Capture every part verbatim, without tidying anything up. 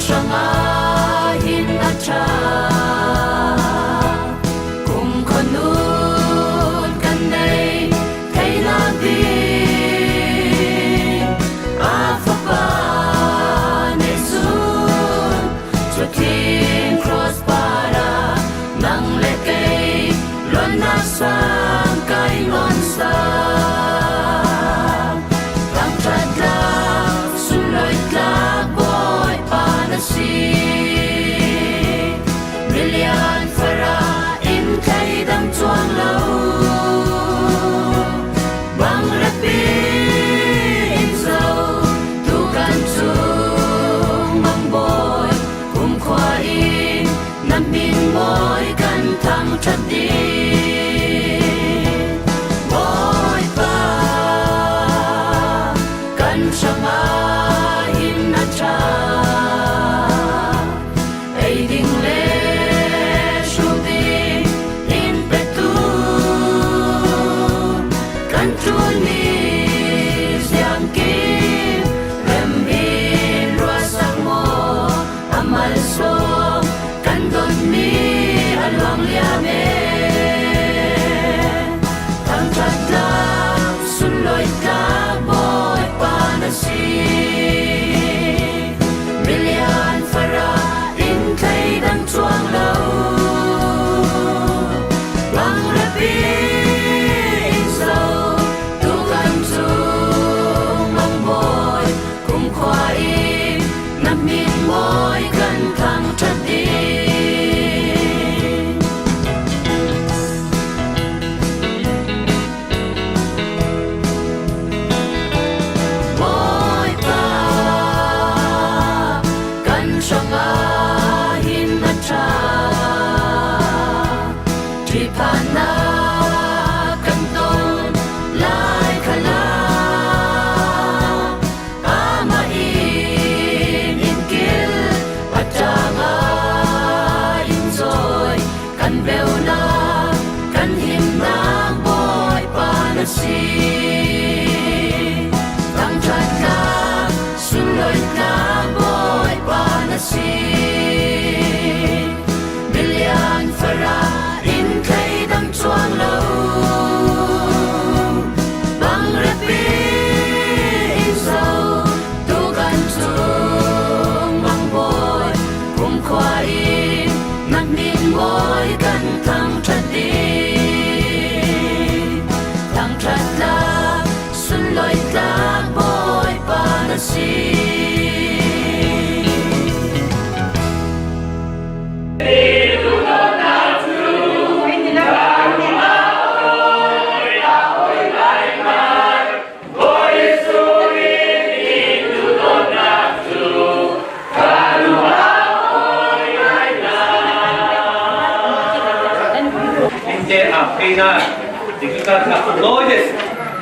Hrangah hin a ṭha, kumkhua nun kan nei theihna ding, a Fapa neihsun, chuthing cross parah nang le kei luatna sang kai ngawn sa. Thangṭhat tlak, sunloih tlak Bawipa na si. Milian farah in thleidang chuang lo, bang rapin zo, tu kan chung mang Bawi, kumkhua in na hming mawi kan thangṭhat ding. Bawipa, kan hrangah hin a ṭha, ei ding le hrup ding in petu, kan ṭul ni siangkim rem in ruahsak maw, a malsawm kan don mi a luang liam e. Thangṭhat tlak, sunloih tlak Bawipa na si. Milian farah in thleidang chuang lo, bang rapin zo, tu kan chung mang Bawi, kumkhua in na hming mawi kan thangṭhat ding. Bawipa, kan hrangah hin a ṭha, ṭhiphanna kan ton lai khalah, amah in in kil a ṭangah in zawi, kan beuhna, kan himna Bawipa na si. Thangṭhat tlak, sunloih tlak Bawipa na si. Milian farah in thleidang chuang lo, bang rapin zo, tu kan chung mang Bawi, kumkhua in na hming mawi kan thangṭhat ding. Thangṭhat tlak, sunloih tlak Bawipa na si. Himte a peina, dikika tak lojes,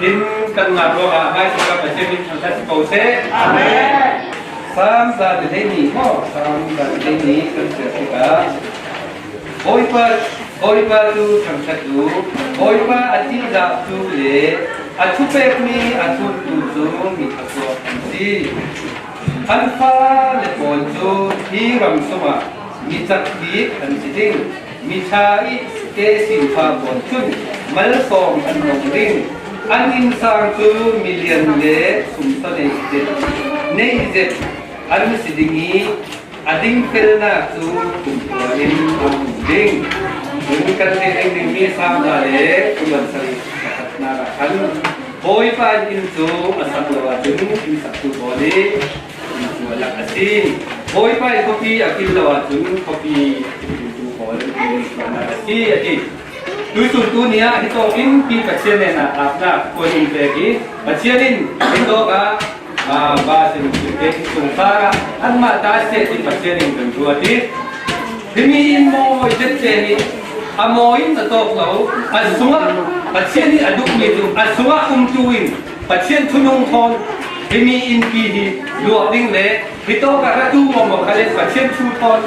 in kan ngak ruangah ngaihsutna Pathian min thangṭhat si ko seh. Amen. Sam za le hleini maw, Sam za le hleini kan siar tikah, Bawipa, Bawipa thu thangṭhat uh, Bawipa a ṭihzah thu le a thupekmi a thuntu cu mi thluachuah an si. An fale pawl cu hi ram sungah mi cak bik an si ding, mi ṭha i tesinfa pawl cun malsawm an nong ding. An innsang cu milian le sumsa neih zet, neih zet an si ding i, a dingfelnak cu kumkhua in a um ding. Cun kan theih ding dingmi Sam za le kul le sawm pakhatnak ah khan Bawipa in inn cu a sak lo ahcun inn saktu pawl i inn cu a lak a si. Bawipa i khuapi a kil lo ahcun khuapi a kiltu pawl in inn cu a lak a si, a ti. Tuisun tu ni ah hitawk in pi Pathian hnenah apnak khuanin pek i Pathian in hitawk ah, aa, ba sin te sung kha anmah ta seh ti Pathian in kan ruat i, himi in mawi zet te hi a mawi in a tawk lo, a sungah Pathian in a duhmi cu a sungah umtu in Pathian thunung thawn himi innpi hi luah ding le hitawk ah ratu maw maw kha le Pathian thu thawn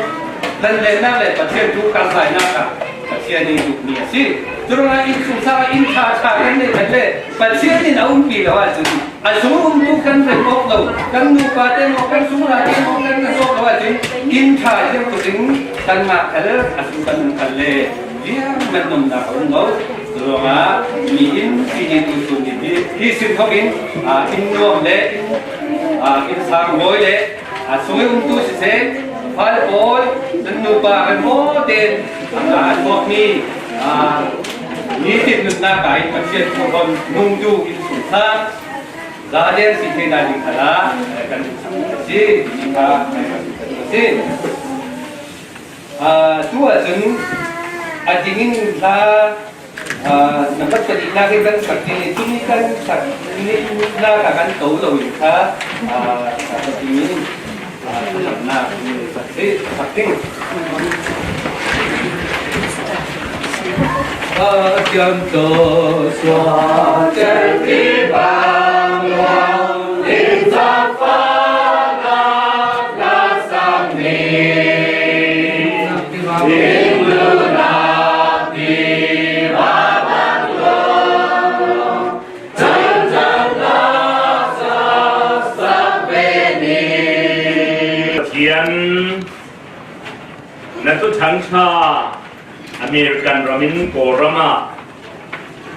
lanlennak le Pathian thu karhzainak ah Pathian i duhmi a si. Curuangah inn sungsang ah inn ṭha ṭha kan neih khat le Pathian in a umpi lo ahcun A sung umtu kan rem awk lo, kan nupate maw, kan sunglaite maw, kan na zawk lo ahcun inn ṭha ziang ko ding, kanmah khal a sung kan um khal le ziang nan nunnak a um lo. Curuangah mi in sini tu sun ni hi, hi sin thawk in, aa, inn nuam le inn, aa, inn sang mawi le, aa, sung i umtu siseh, fale pawl, nan nupa kan maw tein, aa, a suakmi, aa, mi tin nunnak ah in Pathian khuahawn nungtu in sung hna. Za lian si thei nai ding khalah kan duhsak a si, ti kha kan duhsak a si. Aa, tu ahcun a ding in hla, aa, nambat pahnihnak hi kan sak ding i, tuni kan sak ding nak ah kan to lo in kha, aa, sak ding in, aa, sak nak sak si, sak ding. Pathian tawh sual telpi bang ruang in zaangfahnak na sak ni. In lunak tiva bang ruang cangcang na sak sak ve ni. Pathian, na Thuthang ṭha American ram in Kawlram ah,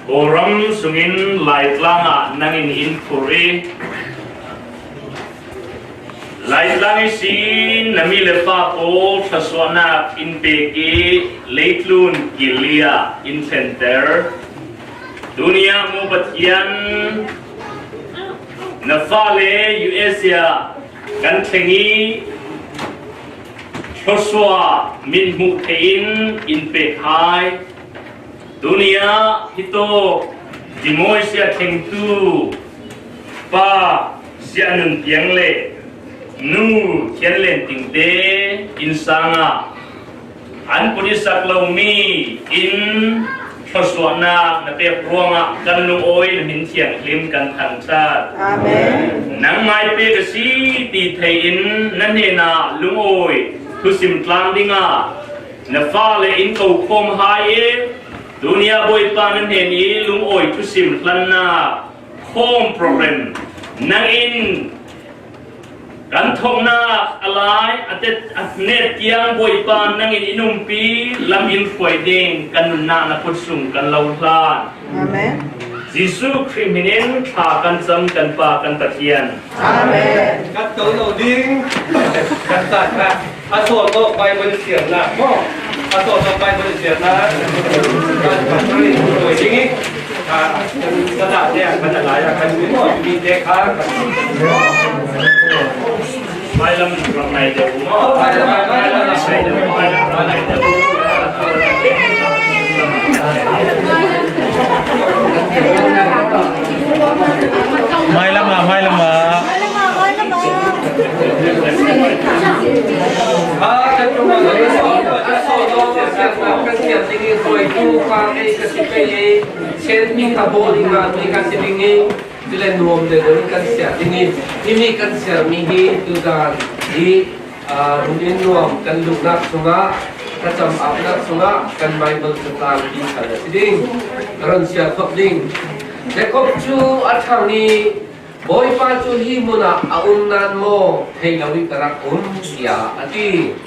Kawlram sungin Laitlang ah nang in in phurh i, Laitlang ihsin na mi le fa pawl thluasuahnak in pek i, leitlun kil li ah in thlenter. Tuni ah maw Pathian, na fale U S A ah kan thleng i, thluasuah mithmuh theih in in pek hai. Tuni ah hi tawk Dimoisia thlengtu pa Sia Nun Piang le nu Thian Len Ting te innsang ah an put i sak lomi in thluasuahnak na pek ruangah kan lungawi, na hmin thianghlim kan thangṭhat. Amen. Nangmah i pek a si ti thei in na hnenah lungawi thusim tlang dingah na fale in ko khawm hai i, tuni ah Bawipa na hnen i lungawi thusim hlannak khawm program nang in kan thawknak a lai, a tet, a net tiang Bawipa nang in in umpi, lam in hruai ding kan nunnak na kut sung kan lo hlan. Amen. Jesuh Khrih hmin in thla kan cam kan Pa kan Pathian. Amen. Kan to lo ding, kan caan kha. A sawlawk Bible siarnak maw? A sawlawk Bible siarnak kan, kan hruai ding i, aa, kan, kan ah te ah kan a lai ah kan maw? Mi te kha kan hmailam rak ngai deuh maw? Hmailam, hmailam rak ngai deuh, hmailam rak ngai deuh. Hmailam ah, hmailam ah. Kha kan ṭuan lo, kan siam ding i hruaitu pa ngei ka si pei i, sianmi kha bawl i nganmi ka si ding i, cule nuam deuhdeuh in kan siar ding i, himi kan siarmi hi tuzan hi, aa, run in nuam kan luhnak sungah, thlacam apnak sungah kan Bible catlang ti khan a si ding. Ka run siar khawh ding. Jacob cu a ṭhang i, Bawipa cu hi hmun ah a um nan maw thei lo i ka rak um, tiah a ti.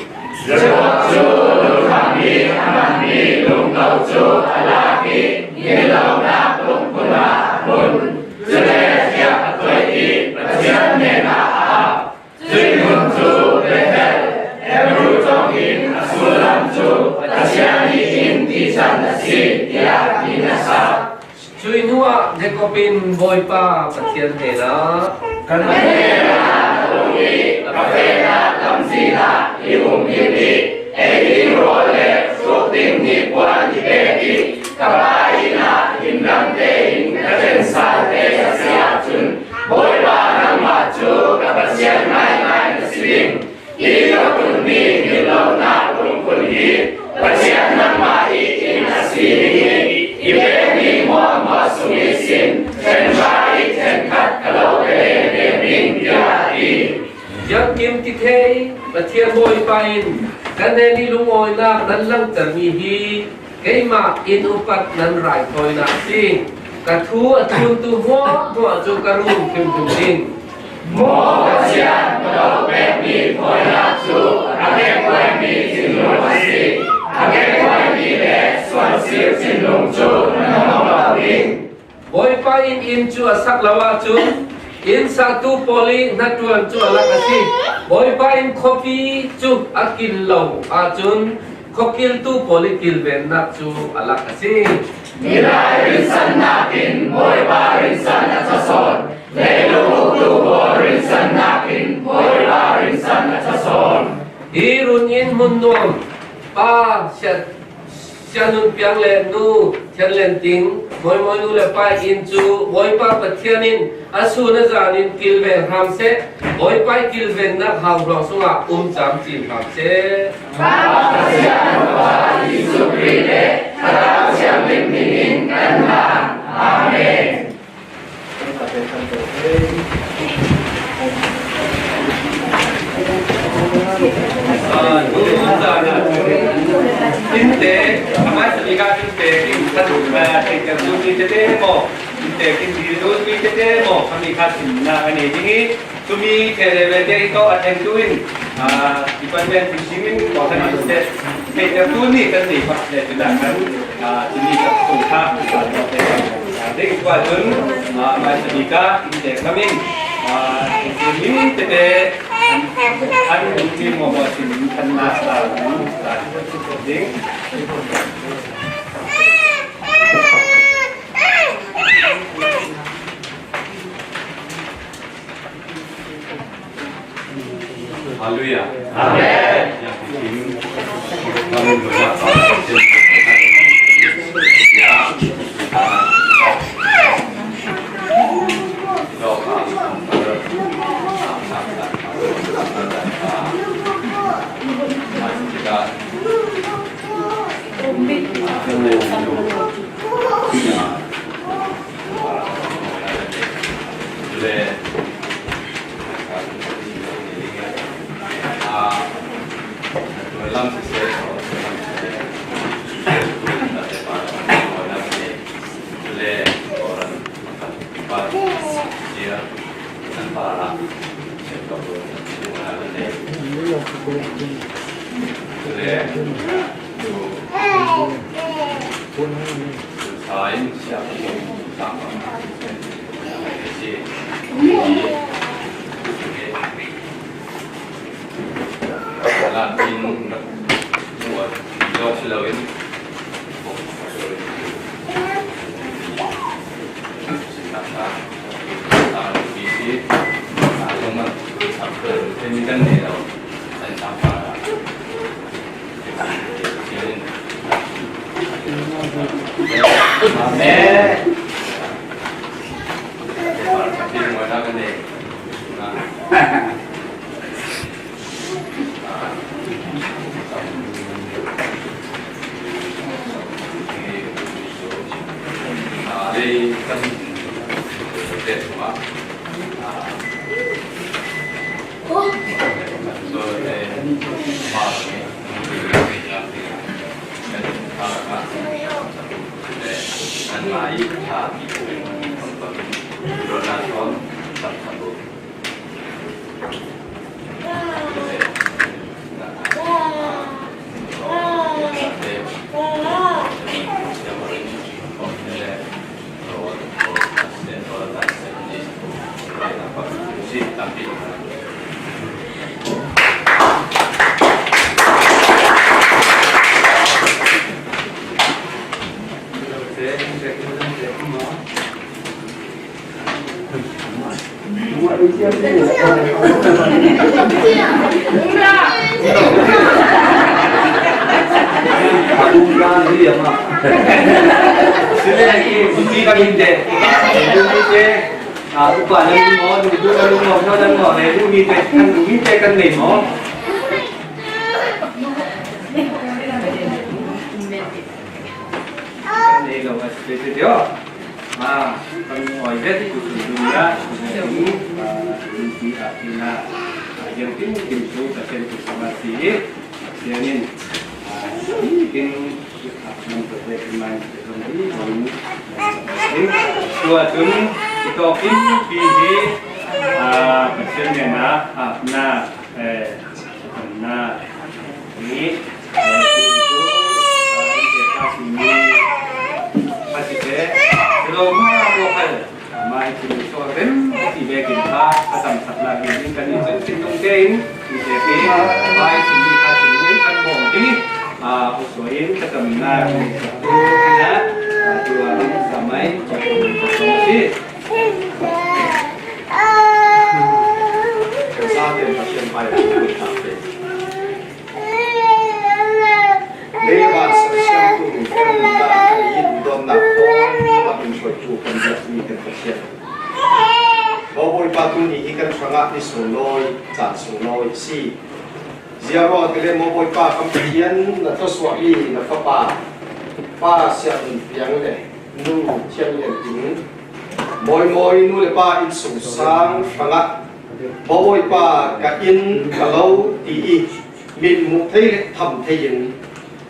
Jacob cu lukham i a hmanmi lungto cu a lak i, nilonak lungput ah a phun. Cule ziah a toih i Pathian hnenah a ap. Cuih hmun cu Bethel, Hebru ṭong in a sullam cu Pathian i inn tican a si, tiah inn a sak. Cuih hnuah Jacob in Bawipa Pathian hnenah, kan hnenah na um i ka fehnak lamzin ah i um him i, ei i rawl le hruk ding hnipuan i pek i, ka pa inn ah himdam tein ka tlensal te a si ahcun, Bawipa nangmah cu ka Pathian ngaingai na si ding. Hi ka phunmi hngilhlonak lungput hi Pathian nangmah i inn a si ding i, i pekmi hmuahhmuah sung ihsin ṭhenhra i ṭhenkhat ka lo pe lengmang ding, tiah a ti. Ziangkim ti thei, Pathian Bawipa in ka hnen i lungawinak nan langhtermi hi keimah inn upat nan raithawinak a si. Ka thu a thluntu hmuahhmuah cu ka rum hrimhrim ding. Maw Pathian, ka lo pekmi thawinak cu a kekhuaimi thinlung a si. A kekhuaimi le sualsir thinlung cu na hnawh lo ding. Bawipa in inn cu a sak lo ahcun, inn saktu pawl i hnaṭuan cu a lak a si. Bawipa in khuapi cu a kil lo ahcun, khuakiltu pawl i kilvennak cu a lak a si. Milai rinsannak in Bawipa rinsan a thasawn, leilung uktu pawl rinsannak in Bawipa rinsan a thasawn. Hi run in hmun nuam, Pa Sia, Sia Nun Piang le Nu Thian Len Ting, Mawi Mawi nu le pa inn cu Bawipa Pathian in a sun a zan in kilven hram seh. Bawipa i kilvennak hau hrawng sungah um cam cin hram seh. Bawipa Pathian, Bawipa Jesuh Khrih le Thlarau Thianghlim min in kan hlan. Amen. Innte, a hmaisa bik ah innte kin khat, eh, theihtertu mi tete maw, innte kin dil dun mi tete maw, khami kha thimnak a nei ding i, cumi thei veve te i tawh a thlengtu in, ah, department fishing in kawhhran in seh, theihtertu nih kan nei pah le, cunak kan, ah, cumi tak sung kha, ah, ding kua cun, ah, hmaisa bik ah innte kham in, ah, mi tete an, an mi maw maw sin kan na sa, sa, ding. Hallelujah. Amen. Kan nei lo a si te te deuh. Ah, kan awi vet tu tu tu ya, tu tu tu, ah, tu tu a ina, ah, yang tin tin tu ka chen tu sama si, ah, siangin, ah, Tua cun i tawkin pi hi, aa, Pathian hnenah apna, eh, apna hi, eh, tu, tu, aa, in te kha simi kha si te, si lo ma lo hal. Mah hi cun sual rem a ti vekin kha a tam sak lai ding kan i cun thinlung tein i te pi vai simi kha simi kan bawm ding, aa, usua in ka tam na kan i sak tu na, aa, tu a rin sa mai cak tu a si. Sa te Pathian pai a sa te. Leivan sersiamtu kan nunnak kan i duhdawtnak thawn a kan hruaitu kan biakmi kan Pathian. Maw Bawipa, tuni hi kan hrangah ni sunglawi, caan sunglawi a si. Ziaruangah ti le Maw Bawipa kan Pathian, na thluasuahmi na fapa, Pa Siah Nun Piang le Nu Thiang Lian Ting, mawimawi nu le pa innsungsang hrangah Maw Bawipa, ka inn ka lo ti i mit hmuh thei le tham thei in,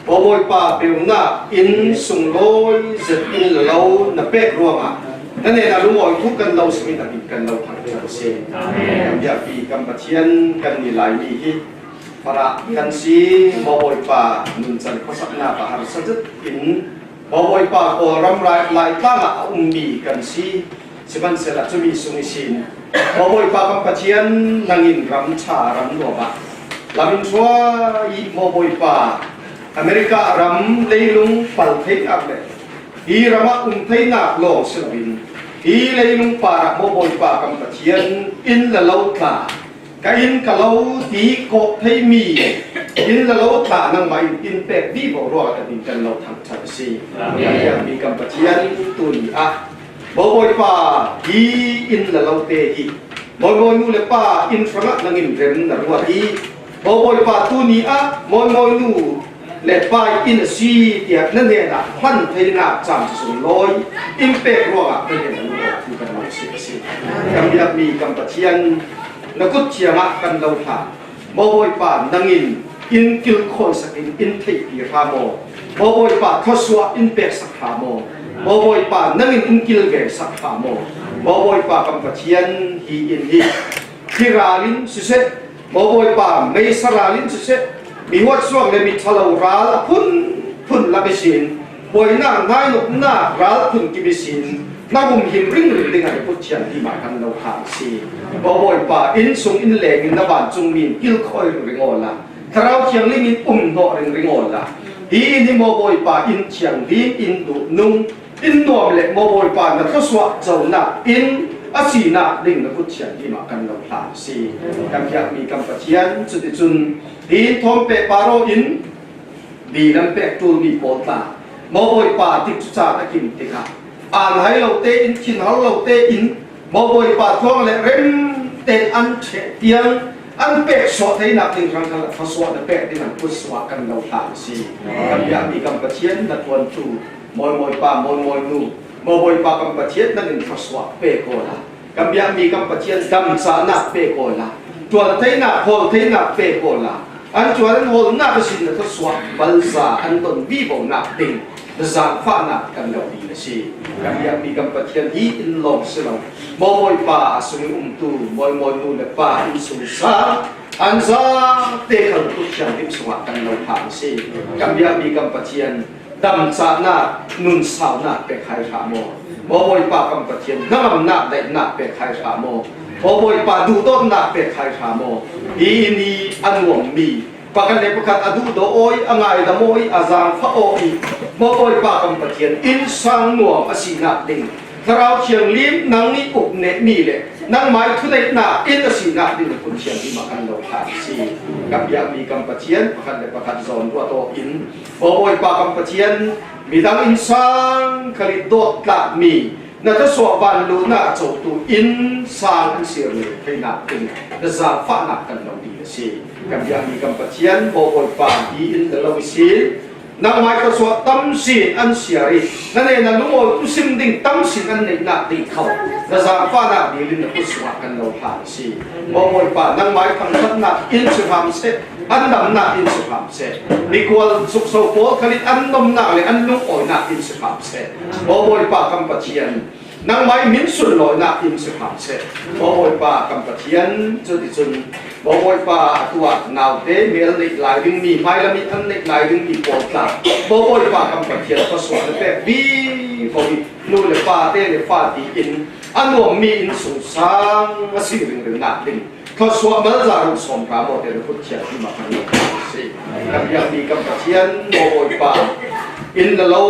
Maw Bawipa, peunak inn sunglawi zet in le lo na pek ruangah na hnenah lungawi thu kan lo sim in a min kan lo thangṭhat a si. Kan biakmi kan Pathian kan ni laimi hi farah kan si. Maw Bawipa, nuncan khuasaknak a harsa zet in Maw Bawipa, Kawlram Lai, Laitlang ah a ummi kan si. Sihmanhsehlaw cumi sung ihsin Maw Bawipa kan Pathian, nangin ram ṭha ram nuam ah lam in hruai i Maw Bawipa, America ram leilung pal theinak le hi ram ah um theinak lawng si loin hi leilung par ah Maw Bawipa kan Pathian, inn le lo tla, ka inn ka lo ti kawh theimi inn le lo tla nangmah in in pek vivo ruangah na min kan lo thangṭhat a si. Kan biakmi kan Pathian, tuni ah Maw Bawipa, hi inn le lo te hi mawimawi nu le pa inn hrangah nangin rem na ruat i, Maw Bawipa, tuni ah mawimawi nu le pa inn a si tiah na hnenah hman theinak caan sunglawi in pek ruangah na hnenah lungawi thu kan lo sim a si. Kan biakmi kan Pathian, na kut thiangah kan lo hlan. Maw Bawipa, nangin in kilkhawi sakin in theihpi hram aw. Maw Bawipa, thluasuah in peksak hram aw. Maw Bawipa, nangin in kilvesak hram aw. Maw Bawipa kan Pathian, hi inn hi, hi ral in siseh, Maw Bawipa, meisa ral in siseh, mihuat suak le miṭhalo ral a phunphun lak ihsin, buainak hnainopnak ral phun kip ihsin na humhim ringring dingah na kut thianghlim ah kan lo hlan a si. Maw Bawipa, inn sung inn leng in na vancungmi in kilkhawi ringring awla, Thlarau Thianghlim in umhnawh ringring awla, hi inn hi Maw Bawipa, inn thianghlim, inn duhnung, inn nuam le Maw Bawipa na thluasuah conak inn a sinak ding na kut thianghlim ah kan lo hlan a si. Kan biakmi kan Pathian, cuticun hi inn thawm pehpar aw in, bialam pek ṭulmi pawl tla Maw Bawipa, tikcu caan a kim tikah an hai lo tein, thin har lo tein, Maw Bawipa, tluang le rem tein an ṭheh tiang an pek suah theinak ding hrang hrang ah thluasuah na pek ding an kut sungah kan lo hlan a si. Kan biakmi kan Pathian, na ṭuantu mawimawi pa, mawimawi nu, Maw Bawipa kan Pathian, nangin thluasuah pek awla, kan biakmi kan Pathian, damcahnak pek awla, ṭuan theinak, hawl theinak pek awla, an ṭuan an hawlnak ihsin na thluasuah balza an ton vivonak ding na zaangfahnak kan lo ding a si. Kan biakmi kan Pathian, hi inn lawng si lo, Maw Bawipa, a sung i umtu mawimawi nu le pa, innsungsang an zate khal na kut thianghlim sungah kan lo hlan a si. Kan biakmi kan Pathian, damcahnak, nunsaunak pek hai hram aw. Maw Bawipa kan Pathian, hnangamnak daihnak pek hai hram aw. Maw Bawipa, duhdawtnak pek hai hram aw. Hi inn hi a nuammi, pakhat le pakhat a duhdaw aw i, a ngaidam aw i, a zaangfah aw i, Maw Bawipa kan Pathian, innsang nuam a sinak ding, Thlarau Thianghlim nang i uk nehmi le nangmah i thuneihnak inn a sinak ding na kut thianghlim ah kan lo hlan a si. Kan biakmi kan Pathian, pakhat le pakhat zawn ruat aw in, Maw Bawipa kan Pathian, midang innsang khal i dawt tlakmi na thluasuah vanluhnak a cotu innsang an sir leng theinak ding na zaangfahnak kan lo ding a si. Kan biakmi kan Pathian, Maw Bawipa, hi inn na lo ihsin Nangmai ka suah tamsin an siar i, na nena lungawi tusim ding tamsin an neihnak ding kho na zaangfahnak dil in na kut sungah kan lo hlan a si. Maw Bawipa, nangmai thangtatnak in si hram seh, an damnak in si hram seh, mikual sukso pawl khal in an nomnak le an lungawinak in si hram seh. Maw Bawipa kan Pathian, nangmai min sunlawinak in si hram seh. Maw Bawipa kan Pathian, cuticun Maw Bawipa, atu ah naute, mi an neih lai dingmi, hmailam i an neih lai dingmi pawl tla, Maw Bawipa kan Pathian, thluasuah na pek vivo i, nu le pate le fate in a nuammi innsungsang a si ringringnak ding thluasuah malzah run sawm hra maw te na kut thianghlim ah kan lo si. Kan biakmi kan Pathian, Maw Bawipa, inn le lo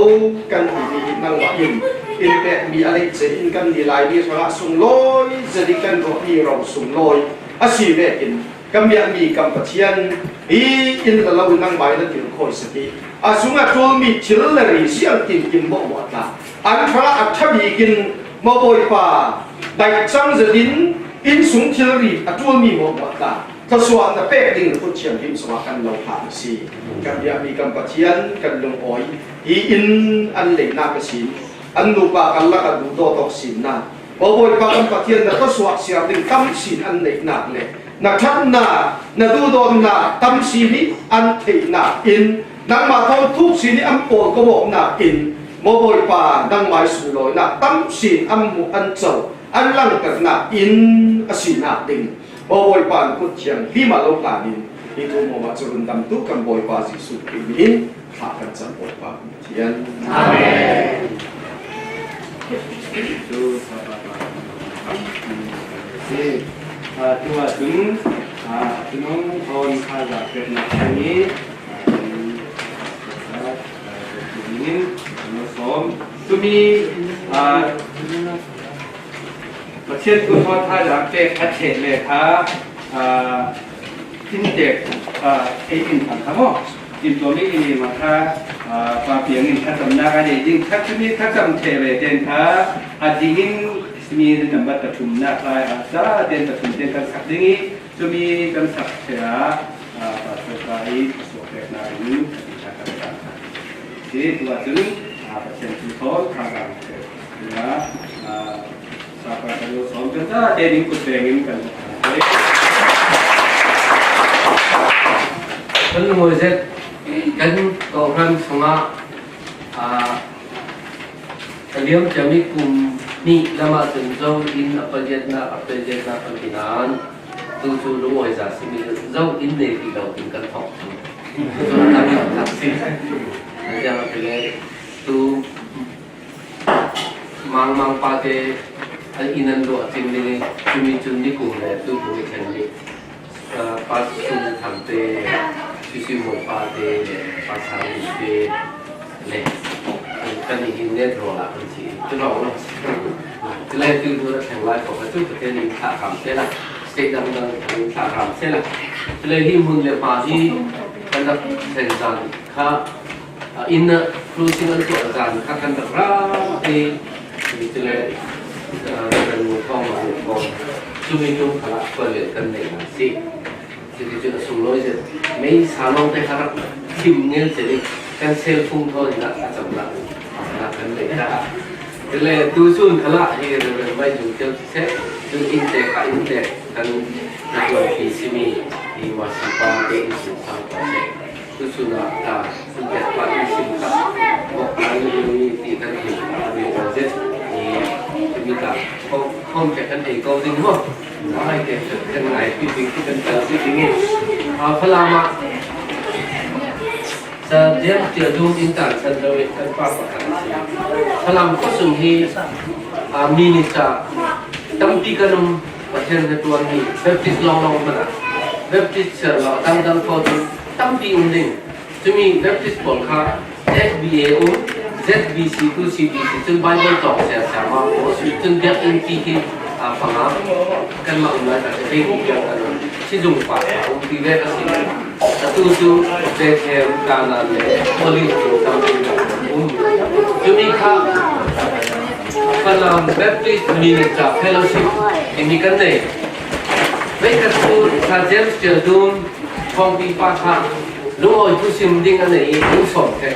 kan timi hi nangmah in inn pekmi a leih ce in kan ni laimi hrangah sunglawi zet i kan ruahmi ro sunglawi a si vekin kan biakmi kan Pathian, hi inn le lo in nangmai na tilkhawi sak i, a sungah ṭulmi thil le ri siang tinkim mawhmawh tla, an hrangah a ṭha bikin Maw Bawipa, daih cang zetin innsung thilri a ṭulmi mawhmawh tla, thluasuah na pek ding na kut thianghlim sungah kan lo hlan a si. Kan biakmi kan Pathian, kan lungawi, hi inn an leinak a si, an nupa kan lakah duhdawt awk sinna, Maw Bawipa kan Pathian, na thluasuah siar ding tamsin an neihnak le na ṭhatnak, na duhdawtnak tamsin i an theihnak in nangmah thawn thuk sin i an pawl ko awknak in, Maw Bawipa, nangmai sunglawinak tamsin an hmuh, an co, an langternak in a sinak ding Maw Bawipa na kut thianghlim ah lo hlan in, hi thu mawmah cu rundamtu kan Bawipa Jesuh Khrih min in thla kan cam Bawipa kan Pathian. Amen. Cu, ah, tu ah cun, ah, tunung hawn kha za peknak kha ni, ah, in, ah, in, in, sawm. Tumi, ah, Pathian thu thawn thazaang pek a ṭheh le kha, aa, inntek, aa, ei in thang kha maw? In tuam ei in i mah kha, aa, pa piang in thlacamnak a nei ding, thlacam i thlacam ṭheh ve tein kha a ding in simi nambat pathumnak lai ah za tein pathum tein kan sak ding i, cumi kan sak ṭheh ah, aa, pastor pa i a suak peknak in a ti kha kan sak. Hi tu ah cun, aa, Pathian thu thawn thazaang pek. Aa, aa, Sapa kan lo sawm kan za tein kut peng in kan kan lungawi zet kan kawhhran sungah, aa, a liam ciami kum nih lamah cun zo in a paliatnak, a paliatnak kan ti nain tu cu lungawi za simi zo in nei ti lo in kan thawk. Cun a mi tak si. Kan tiang a ti le tu Mangmang pate an inn an luah cing ding i, cumi cun nikum le tukum i thlen nih, aa, Pa Susu Thang te, Susu Mung pate le Pa Sang Lim te le kan i hin net rawl ah kan si. Cu lo lo. Cule tu tu a thleng lai pawl kha cu Pathian in thlah hram sehla, state dangdang in thlah hram sehla. Cule hi hmun le hma hi kan rak thlen zan kha A inn ah closing an tuah zan kha kan rak ra i, cule, aa, kan mu kong, mu kong. Cumi tum khalah khuallian kan neih hna si. Cuticun a sunglawi zet mei salawng te kha rak thim ngel cel i kan cellphone thawn in ah a camnak, a camnak kan neih ta. Cule tu cun khalah hi Reverend Mai Jung Tel siseh, cun inntek ah inntek kan tuanpi simi hi Masipa te in sung sang tuan seh. Tuchun ah, aa, inntek pa in sim kha, mawk lai lu ti kan ti, a mi ko zet, i, mi ta, ko, kom ke kan ei ko ding maw? Mai ke kan ngai ti ding ti kan tel ti ding i. Aa, Falam ah, Sir James Tialdum in kan san lo i kan pa pakhat a si. Falam khuasung hi, aa, mi ni ca tampi kan um, Pathian hnaṭuan hi Baptist lawnglawng hmanh ah, Baptist ser lo dangdang pawl cu tampi um ding. Cumi Baptist pawl kha Z B A um, Z B C tu C B C cun Bible tawng siasia mah pawl, cun biakinn ti khi, aa, panga kanmah um lai tak, biakinn kan um. Sizung pa a um ti ve ka si. Atu cu Bethlehem, Kanaan le Olive cu tampi um. Cumi kha Falam Baptist Minister Fellowship timi kan nei. Veikhat cu Sir James Tialdum, Thawngpi pa kha Lungawi thusim ding a nei i, an sawm khe.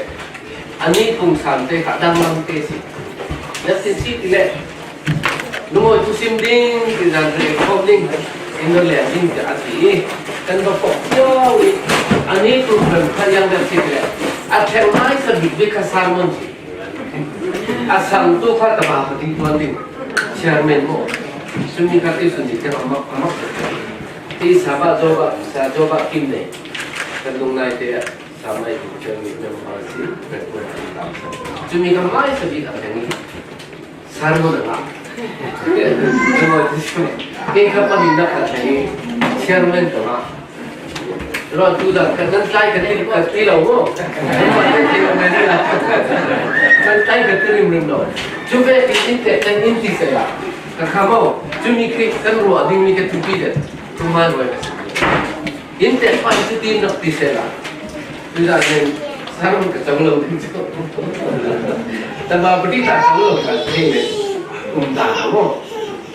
A ni pung sante kha danglam te si. Na sin si ti le. Lungawi thusim ding ti dan re khom ding. In do le ding ti a ti i. Kan do khom yo i. A ni pung kan kha yang dan si ti le. A theng mai sa bik bik kha sermon si. A sang tu kha tama kha ding tuan ding. Chairman mo. Sumi kha ti sun di te ma ma ma. Ti sa ba zo ba, sa zo ba kim nei. Kan dung nai te a. Samai picture ni member si, record ang tawh. Cumi ka mai sa bik a theng ni. Sermon a ngah. Kei ka panin na ka theng ni. Chairman ka ngah. Ro tu da ka nan tlai ka ti, ka ti lo mo. Nan tlai ka ti rim rim lo. Cu ve ti in te kan in ti se la. Ka kha mo. Cumi khi kan ruah ding mi ka tu pi de. Tu mai ruai ka si. In te pa in ti nak ti se la. Tuzan nen sermon ka cang lo ding cu. Tama pati ta cang lo ka thei le. Um ta na mo.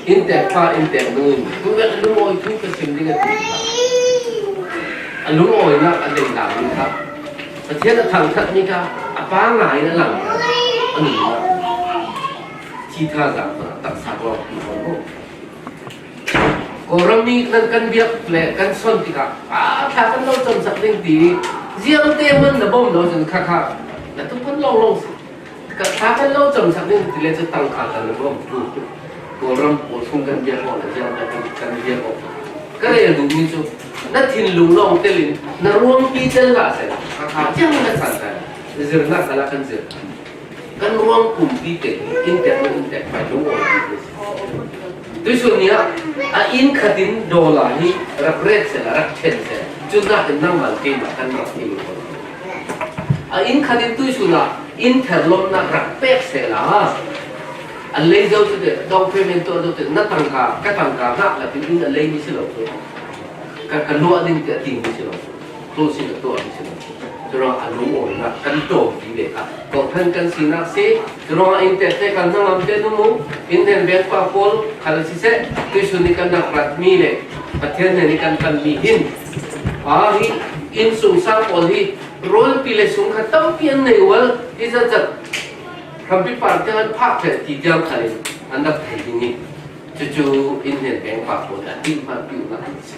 In tek pa, in tek nu in. Tu ve a lungawi thu ka sim ding a ti kha. A lungawinak a dei lam in kha. Pathian a thangthat mi kha a pa ngai na lang. A nun na. Thi tha zak na taksa ko ki ko mo. Kawlram mi nan kan biak le kan son tikah, "Ah, thla kan lo camsak ding," ti. Ziangte man na bawm lo cun khakha na tu kan lawng lawng si. Ka thla kan lo camsak ding ti le cu tangka kan na bawm tu. Kawlram pawl chung kan biak awk le ziangte kan, kan biak awk. Ka rel duhmi cu na thinlung lawng telin na ruangpi tel hlah seh. Khakha ciang na san kan zirnak khalah kan zir. Kan ruang pumpi te, in tek in tek pai lungawi ti si. Tuisun ni ah, a inn khat in dollar hi rak ret seh la, rak ṭhen seh. Cun nakin nangmah keimah kan rak ti ko. A inn khat in tuisun ah, inn ther lawmhnak rak pek seh la. A lei zo cu te, down payment tuah zo te, na tangka, ka tangka hngah lakin inn a lei mi si lo cu. Ka, ka luah ding te a ti mi si lo cu. Closing a tuah mi si lo. Curuangah a lungawinak kan ṭawmpi ve kha kawhhran kan sinak si. Curuangah in tekte kan hnangam te nu mu, in hnen bengpa pawl khal siseh, tuisun i kan rak ratmi le Pathian hnen i kan panmi hin, aa, hi innsungsang pawl hi rualpi le sungkhat tampi an nei ual, hi zatzat hrampi par tiang an phak ṭheh ti tiang khalin an rak thei ding hi. Cucu in hnen bengpa pawl a timhhmanh piuhnak an si.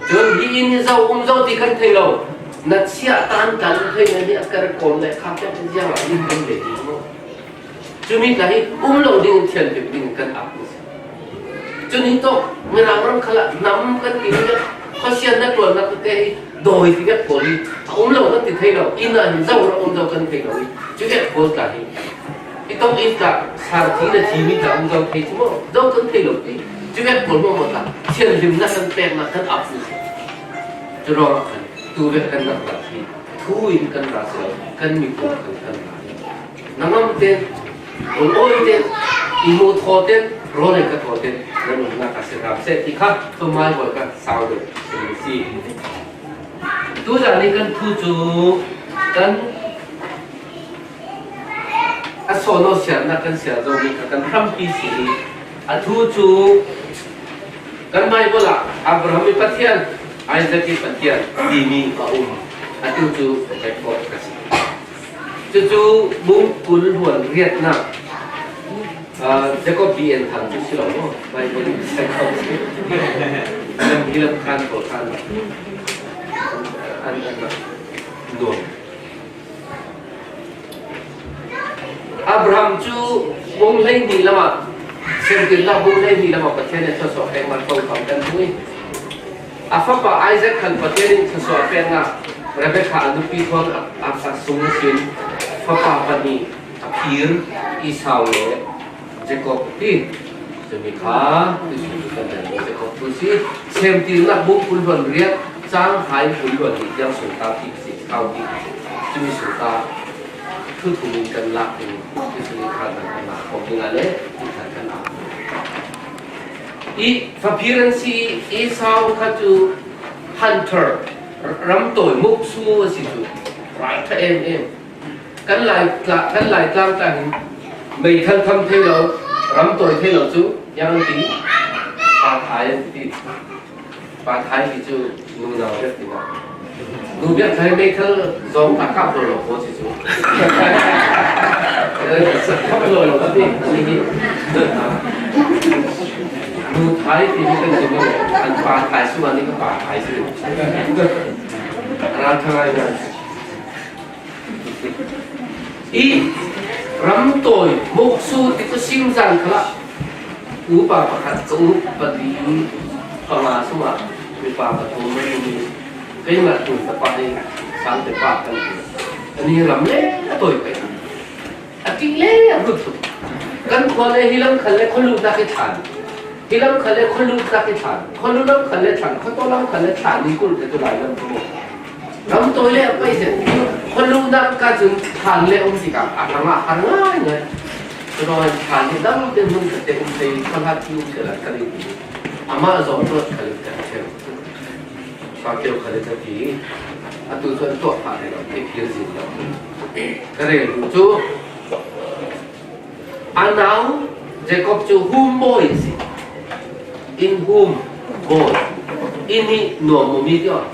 Cun hi inn hi zo, um zo ti kan thei lo. Na chiah tan kan thei na nih a kar kawm le kha pek ziang ah inn kan ve ding maw? Cumi ka hi um lo ding, thianpim ding kan ap si. Cun hi tawk Mirang ram khalah nam kan ti vek, khuasian na ṭuannak te hi dawi ti vek pawl hi a um lo kan ti thei lo. Inn ah hin zo rak um zo kan thei lo hi. Cu vek pawl tla hi. I tong i tla, sarthi na thimi tla um zo thei cu maw? Zo kan thei lo ti. Cu vek pawl maw maw tla, thianhlimnak kan peknak kan ap si. Curuangah khan tu vek kan rak rak hi. Thu in kan ra si lo, kan miphun kan kan ra. Na ngam te, lungawi te, i mu thaw te, rawl in ka thaw te, na nunnak a si ram seh ti kha, tumai bawi ka sau deuh si. Tuzan i kan thu cu kan a sawn aw siarnak kan siar zo mi kha kan hrampi si i a thu cu kan Baibal ah Abraham i Pathian, Isaac i Pathian timi a um. A tu cu Jacob ka si. Cucu bung kul hluan riatnak, ah, Jacob B N Thang cu si lo maw? Baibal in Jacob si. Kan hi lam khan pawl khan an, an, an nuam. Abraham cu bung hleihnih lamah, Semtirnak bung hleihnih lamah Pathian nih thluasuah peknak thawngpang kan hmu i, a fapa Isaac khan Pathian nih thluasuah peknak Rebekah a nupi thawn a, a, a sung sin fapa pahnih a phir Esau le Jacob a ti. Cumi kha tuisun kan dan Jacob tu si. Semtirnak bung kul hluan riat, cang hai kul hluan nih tiang sung ta ti si, kau ti si. Cumi sung ta thu thum in kan lak ding, tuisun in khan kan lak khawm ding ah le, in khan kan lak. I faphiran si Esau kha cu hunter, ramtawi muksu a si cu, rai kha em em. Kan Lai tla-, kan Lai tlang tla hin meithal tham thei lo, ram tawi thei lo cu, yang an ti, pathai an ti. Pathai ti cu nunau riat ti na. Nu biak thai mei thal zong ta kap lo lo ko ci cu. Kap lo lo ka ti, ani hi. Nu thai ti ni kan ti ni, an pa thai su, ani ka pa thai su. Ral thang ai na. I ramtawi muksu ti cu sim zan khalah upa pakhat ka u pali panga sungah mipa pathum an um i keimah tun ka pa i sang te pa kan ti. Ani ram le a tawi pei. A ṭih le a hrut tuk. Kan khua le hi lam khan le khualuhnak i thlan. Hi lam khan le khualuhnak i thlan. Khualu lam khan le thlan. Khuataw lam khan le thlan i kulh te tu lai lam tu. Ram tawi le a pei zet. Khualuhnak ka cun thlan le um tikah a hrangah har ngaingai. Curuangah thlan hi dang te hmun khat te um thei, khuahlan ti um thei lai ka ring ti. Amah zawng tuat kha ling kan theu. Fa keu kha le ka ti. Atu cu an tuah phah rih lo, kei phir zin lo. Ka rel duh cu a nau Jacob cu hum bawi a si. Inn hum bawi. Inn hi nuam maw mi ti aw?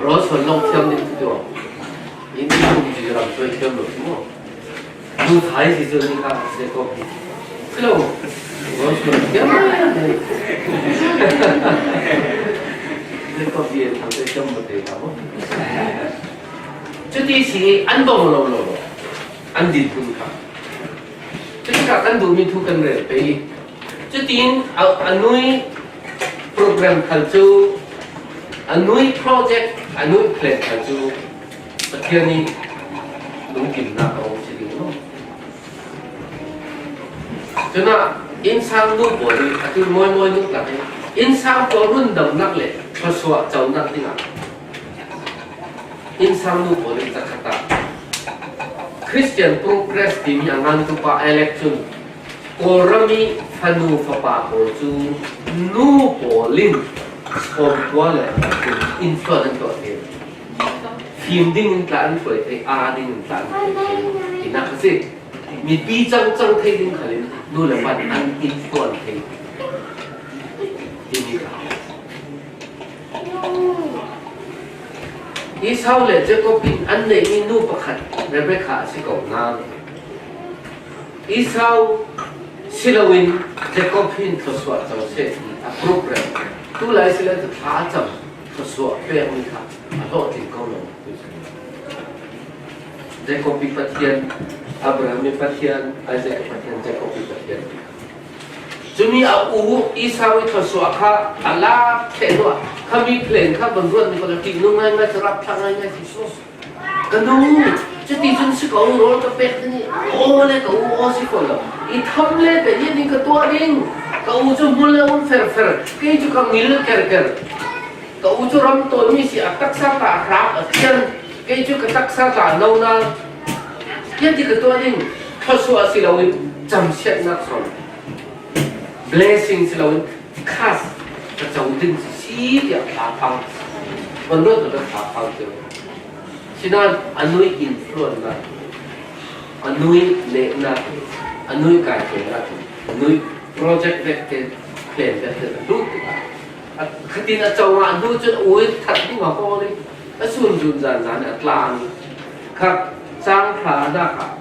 Rawl suan lawng thiam ding cu ti aw? Inn hum cu ram cuai thiam lo cu maw? Nu thai si cu ni kha Jacob hi. Si lo. Rawl suan thiam. Jacob hi an thang te thiam maw te kha maw? Cuti si an bawng lo lo lo. An din hmun kha. Cutikah kan duhmi thu kan rel pei. Cutin a, a nui program khal cu, a nui project, a nui plan khal cu Pathian i lungkimnak a um si ding lo. Cun ah innsang nu pawl i a tu mawi mawi tuk lak i innsang pawl rundamnak le thluasuah conak dingah innsang nu pawl in zakhat ah Christian Progress timi a ngantu pa Alex cun Kawlram i fanu fapa pawl cu nu pawl in sawmkua le a tak in influence an tuah thei. Fim ding in tla an hruai thei, aa ding in tla an hruai thei, tinak a si. Mipi cangcang thei ding khal in nu le pa an influence thei timi kha. Esau le Jacob in an neihmi nu pakhat Rebekah a si ko nain Esau si loin Jacob hin thluasuah co seh ti a program. Tu lai si le cu thla a cam thluasuah pekmi kha a hlawhtling ko lo. Jacob i Pathian, Abraham i Pathian, Isaac i Pathian, Jacob i Pathian. Cumi a u Esau i thluasuah kha a lak ṭheh hnuah, kha mi plan kha van ruat ni ko le, ṭih nung ngaingai, ka rap thlah ngaingai, Jesuh. Ka nu, cuti cun si ko, rawl ka pek ding i, aw le ka u aw si ko lo. I tham le peh ding ka tuah ding. Ka u cu hmul le um ferfer. Kei cu ka ngil kerker. Ka u cu ram tawimi si a taksa tla a hrap a thian. Kei cu ka taksa tla no na. Tiah ti ka tuah ding. Thluasuah si loin camsiatnak sawn. Blessing si loin curse ka co ding si tiah thlaphang. Van ruat ka thlaphang cu. Sinan a nui influence nak, a nui nehnak, a nui kaituahnak, a nui project vek te plan vek te a duh tikah a khatin a co ngah duh cun a ui that ding a haw ning a sun zun zan zan a tlang kha cang hra nak ah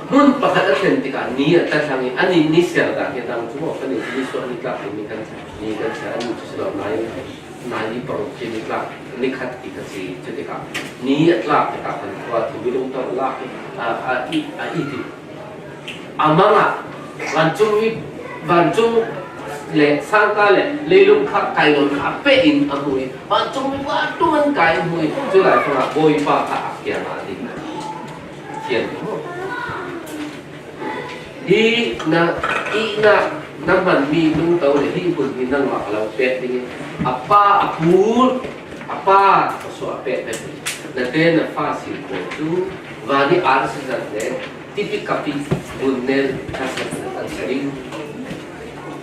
hmun pakhat a thlen tikah ni a tla thlang i, ani ni siar dah hi a dang cu maw? Kan i ni suah ni tlak ni kan, ni kan siar, ani cu si lo, nai, nai ni paruk khi ni tlak, ni khat ti ka si. Cutikah ni a tlak tikah kan khua thu minung tawh lak i, a, a, i, a, i ti. A mang ah vancung mi, vancung le sangka le leilung kha kai lo kha a peh in a hmu i, vancung mi va tung an kai a hmu i, cu lai fangah Bawipa kha a kiang ah a ding. Thian. Hi na, i na, na hmanmi lungto le hi hmun hi nangmah a lo pek ding i, a pa, a pu, a pa, a suah a pek pek. Na te na fa si ko cu, van i ar si zat le, tipi kapi, bun nel, ka sa kan sa ding.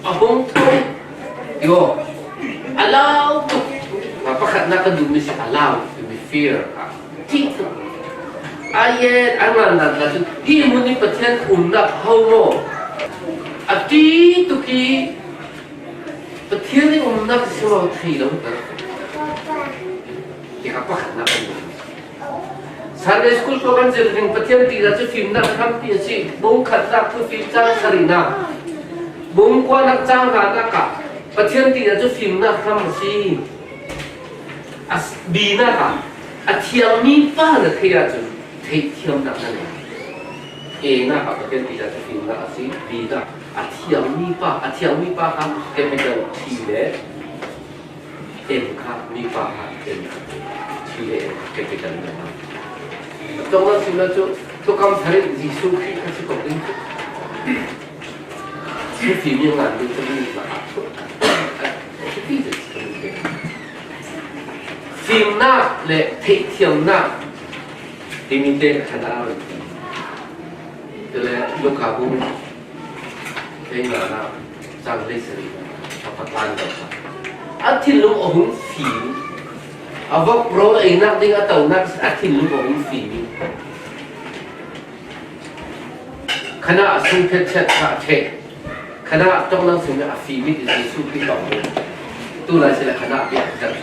A hong ko, yo, a lau tuk. Nga pakhat na ka duhmi si a lau, mi fear ka. Ṭih tuk. A yet a ngan dan ka cu, hi hmun i Pathian umnak ho maw? A ṭih tuk i Pathian i umnak si maw thei lo ka. Kha pakhatna kan duh. Sunday school ko kan zir ding Pathian tihzah cu fimnak hrampi a si. Bung khatnak cu fim cang sarihnak. Bung kuanak cang hranak ah Pathian tihzah cu fimnak hram a si. A s-, binak ah a thiangmi pa na theih ahcun theihthiamnak na ngei. Enak ah Pathian tihzah cu fimnak a si. Binak a thiangmi pa, a thiangmi pa kha capital T le N kha mipa kha N kha ti le N kha capital na kha. Tongan sim na cu thukam thari Jesuh Khrih kha si kong ding. Sufi mi ngan ding tali na a. Fimnak le theihthiamnak timi te kha na. Tule Luka bung Kei na na cang lei sari a patlan deuh kha. A thinlung a hung fim. A vok rawl einak ding a tonak a thinlung a hung fim. Khana a sung phet chet kha a ṭheh. Khana a ṭong lang sung a fim i Jesuh Khrih tong. Tu lai sila khana a piak chet.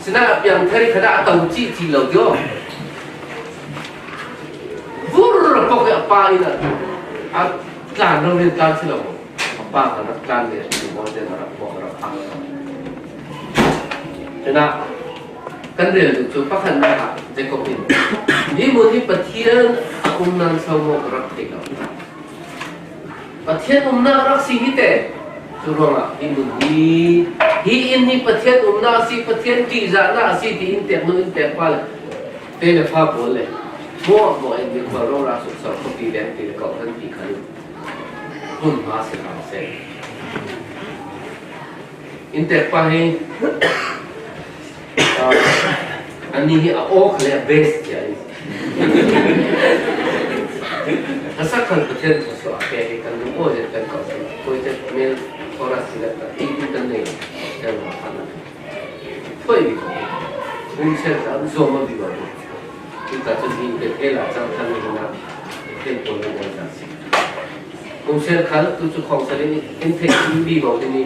Sinah a piang thar i kha dah a to cih cih lo tio. Vur a pok i a pa in a, a tlan lo rin tlan si lo. A pa kha rak tlan ve a ti maw te na rak pok rak phak. Sinah kan rel duh cu pakhat na ah Jacob in, "Hi mun hi Pathian a um nan so maw ka rak thei lo." Pathian umnak rak si hi te. Cu ruangah hi mun hi, hi inn hi Pathian umnak a si, Pathian ṭihzahnak a si, ti in pek nu in pek pa le te le fa pawl le hmuahhmuah in mi khual rora sukso khuapi leng ti le kawh kan ti khan hmun hma si hna seh. Inntek pa hi, ah, annih hi a aw kha le a best cia hi. Hla sak khan Pathian thluachuah a pek hi kan lung aw zet kan ko seh. Koi te mel chorus si le ta ti kan nei kan la khan. Thoi bi ko. Bung sen ta zuam a bi ko. Tuta cun hi Bethel ah cang khan hi na Bethel pawl nan an cang si. Kum sial khal tu cu khawngsel in in theih in bi bo ding i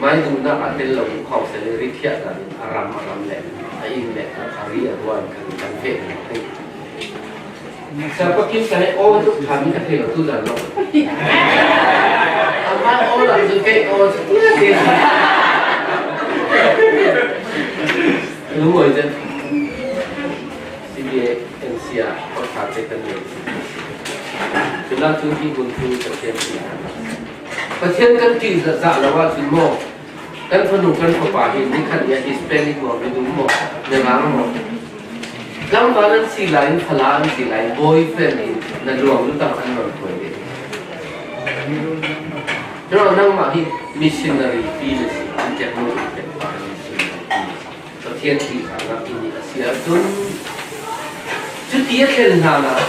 mai duhnak ah tel lo in khawngsel in ri khiah ta ding a ram a ram le a inn le a ri a ruan khan kan feh ding a theih. Sa pakim sa he aw tu khan ka thei lo tu zan lo. Amah aw lam cu kei aw cu tia te. Lungoi cun C B A N C ah pakhat te kan nei. Cunah cu hi hmun cu Pathian ti. Pathian kan ṭih zah lo ahcun maw, kan fanu kan fapa hi nikhat ni ah Hispanic maw, midum maw, mirang maw, tlangval an si lai in, fala an si lai in, boyfriend in na luang lutang an run khuai ve. Cunah nangmah hi missionary pi na si, an cek maw, an cek pa missionary pi na si. Pathian ṭihzahnak inn a si ahcun, cuti a thlen hlanah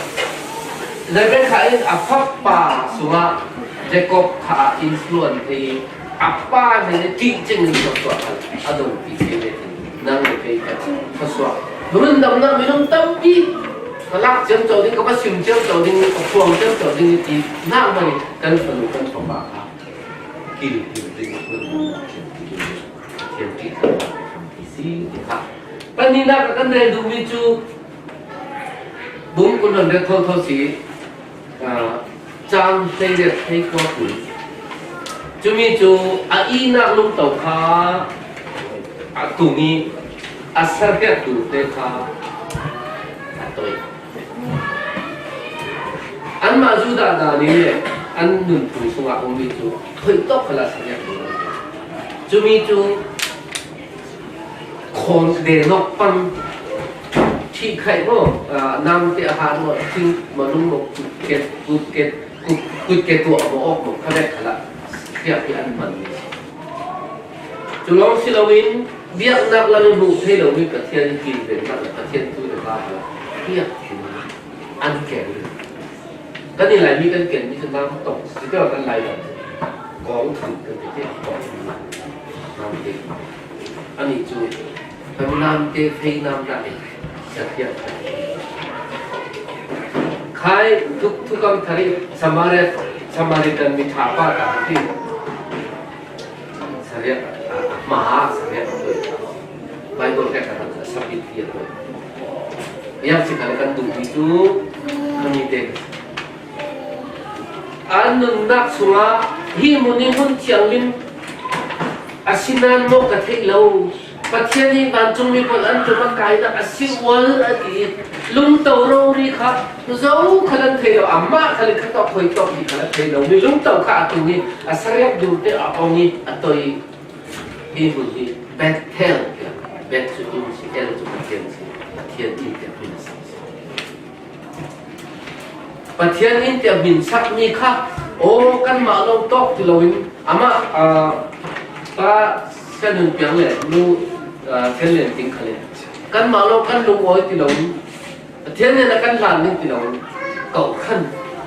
Rebekah in a fapa sungah Jacob kha ah influence thei i a pa hnen i ṭih cing in thluachuah kha a dongpi thei ve. Nang le kei kha thluachuah, rundamnak minung tampi ka lak ciamco ding, ka va sim ciamco ding, ka phuang ciamco ding i ti hna hmanh i kan fanu kan fapa kha kil ding, rundamnak ciamco ding. Pathian ṭihzahnak a hrampi si ti kha. Pahnihnak ah kan rel duhmi cu bung kul hluan riat thotho si, aa, cang hleiriat hleikua kul. Cumi cu a ihnak lungto kha a tung i a sarhiattu te kha a toih. Anmah Judah dan in le an nunphung sungah a ummi cu thoih tawk kha la sariak ding. Cumi cu khawn denok pang ṭhihkhaih maw, aa, namte a hat maw, thing malung maw, kutke, kutke, kut-, kutke tuah maw, awk maw, kha vek kha la hriak hi an hmanmi. Cu lawng si loin biaknak lam i hmuh thei lomi Pathian i kilvennak le Pathian tu le va hriak an ken. Kan i Laimi kan kenmi cu nam tong si, cuti kan Lai lam kong thu kan ti, kong thu nam te. Ani cu kan nam te fei nam dah i sa thiam. Khai thuk, thukam thari Samaria, Samaritan mi ṭha pa ta ti. Sariak, a, a hma sariak a tuai. Tua ka khat a sabit hi a tua. Yang si kha le kan duh hi cu ka mi te. An nunnak sungah hi mun hi mun thianghlim a si nan maw ka theih lo. Pathian hi vancungmi pawl an ṭum a kainak a si ual a ti. Lungto rori kha zo khal an thei lo, amah khal kha tawk hoi tawk hi khal a thei lo. Mi lungto kha a tung hi, a sariak dur te a ong hi, a toi. Hi hmun hi Bethel tiah, Beth cu inn si, El cu Pathian si, Pathian inn tiah hmin a sak si. Pathian inn tiah hmin sakmi kha, aw, kanmah lo tawk ti loin, amah, aa, pa Sian Hun Piang le nu, aa, Thian Lian Ting kha le, kanmah lo kan lungawi ti loin, Pathian hnenah kan hlan ning ti lo, kohhran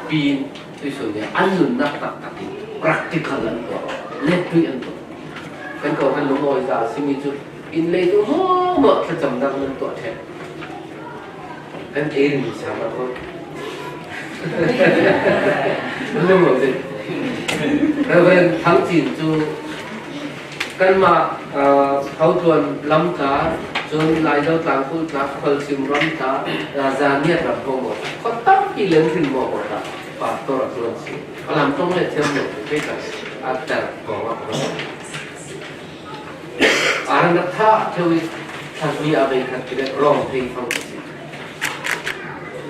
pi in tuisun nih an nunnak taktak in practical an tuah, lettui an tuah. Kan kohhran lungawi za a simi cu inn lei tu hmuahhmuah thlacamnak nan tuah ṭheh. Kan ei rin sa ma ko. Lungawi. Reverend Thang Cin cu kanmah, aa, Hotuan lam tla, cun Laizo tlangkulh tla, Khualsim ram tla, aa, Zaniat ram hmuahhmuah tla, khuat tampi le hrin hmuahhmuah tla, pastor a tuan si. A lam ṭong le thiam lo, kei ka a tar kong a kong. A rak thah theu i, thakmi a bei khat ti le rawng thei fang si.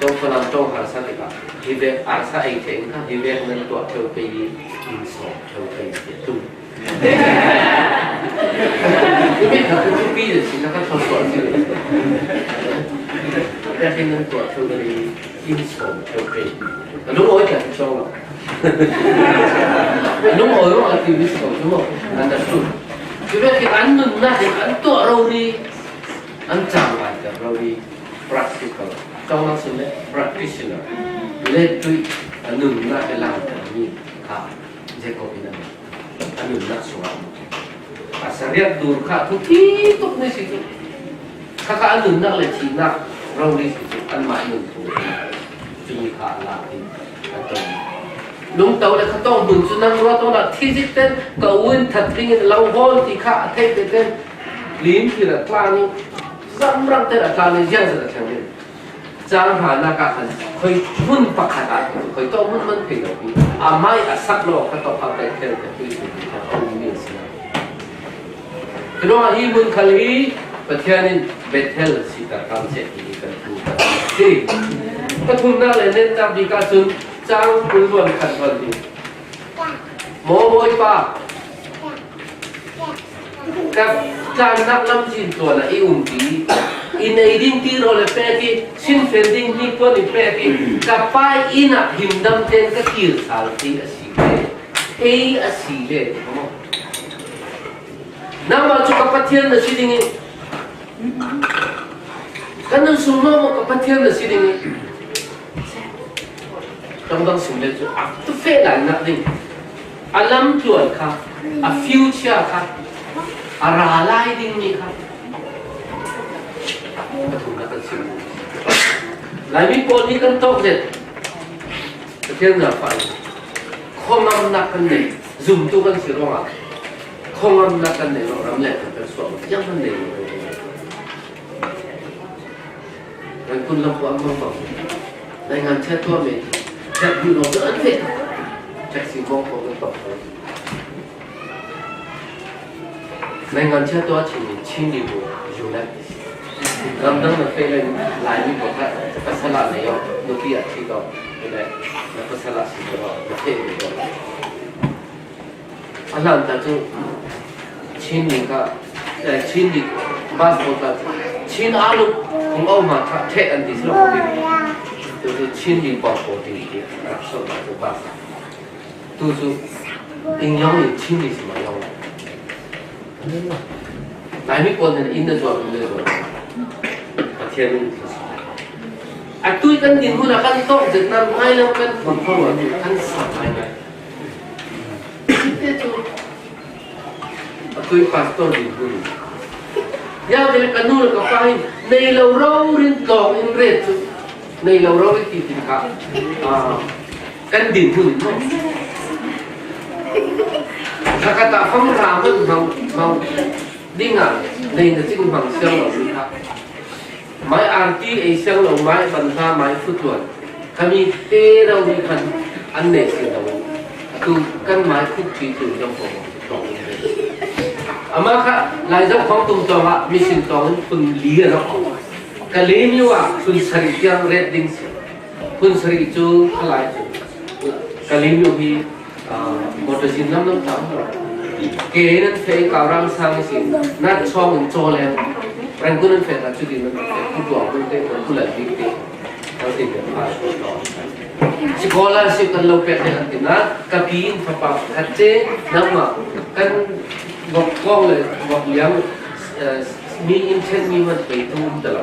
Ṭong Falam ṭong harsa tikah, hi vek harsa ei thei in kha, hi vek nan tuah theu pei i, in sawm theu pei si a tum. Umi kha ka thupi le si na ka thawh tuah si le. Ka hin nan tuah theu le in sawm theu pei. Ka lungawi ka cawng lo. Ka lungawi ruang a ti mi si ko cu maw? An da su. Cu vekin an nunnak in an tuah rori, an cang lai ka rori. Practical. Cawng lo si le practitioner. Le tui a nunnak i langter mi kha Jacob in a nunnak sungah a sariak dur kha thupi tuk mi si cu. Kha kha a nunnak le thihnak rori si cu anmah i nun thu. Cumi kha a lak in a ton. Lungto le kha tong hmun cu nang ruat awla thi zik ten ka u in that ding in lo hawl ti kha a theih te ten lim thir a tlan i zamrang ten a tlan i ziangzat a thleng ding. Cang hranak ah khan khoi hmun pakhat ah khan khoi tawh hmun man thei lo hi. A mai a sak lo kha tawh kha kai thel ka tui thei ti kha a um mi a si lo. Curuangah hi hmun khal hi Pathian in Bethel si ta kan si ti hi kan thu kan si. Pathumnak le netnak bik ah cun cang kul luan khat luan hi. Maw Bawipa, ka tlannak lamzin tuan ah i umpi i, i nei ding tirawl i pek i, sinfen ding hnipuan i pek i, ka Pa inn ah himdam tein ka kir sal thei a si le, thei a si le, maw? Nangmah cu ka Pathian na si ding i, kan nun sung maw ka Pathian na si ding i, ṭongdang sim le cu a tu feh lai nak ding, a lamtluan kha, a future kha, a ra lai dingmi kha pathum nak kan sim. Laimi pawl hi kan tawk zet. Pathian zaangfah in khuangamnak kan nei, zumtu kan si ruangah khuangamnak kan nei ruang ram le kan kan suak, ziang kan nei ruang. Kan kun lam puan bang bang. Naingan chia tua me, chia bu lo an fe. Chia si mong ko kan tok. Naingan chia tua Chin, Chin di bu, yu na. Lamdang na fe lai, lai mi ko kha, pasal a nei yo, nupi a thi ko, le, na pasal a si ko, na fe mi ko. A hlan ta cu Chin mi kha, eh, Chin mi bus ko ta, Chin a lu, kong au ma kha, che an ti si lo ko ti. Tu tu Chin mi bus ko ti, ti, rak so ta tu bus. Tu cu ing yong in Chin mi si ma yong. Laimi pawl nih inn na zuar, inn na zuar. Pathian in a tui kan din hun a kan tawk zet nan ngai lo kan phun phun kan sa ngai ngai. Te cu a tui pastor din hun. Ya vele ka nu le ka pa in nei lo rori in tlawng in ret cu. Nei lo rori ti tin kha, ah, kan din hun in maw? Ka ka ta fam ra man mau, mau. Dinga nei na cing hmang siang lo mi kha. Mai arti ei siang lo, mai banza, mai futuan. Kami te rau mi khan an nei siang lo. Atu kan mai khuk pi tu jong ko tong. Ama kha lai jong khong tum tong a, mission tong phun li a lo. Ka lim yu a phun sari tiang red ding si. Phun sari chu khalai chu. Ka lim yu hi Ah, motor sin lam lam tam. Ke nan fe ka ram sang sin, na chong in cho le. Rang kun nan fe ka chu din nan fe, ku tuang kun te, ku la bi te. Ang tin ka pa ko to. Scholarship kan lo pe te an tin na, ka pi in ka pa ka che, na ma, kan gok kong le, gok liang, eh, mi in chen mi man pe tu da la.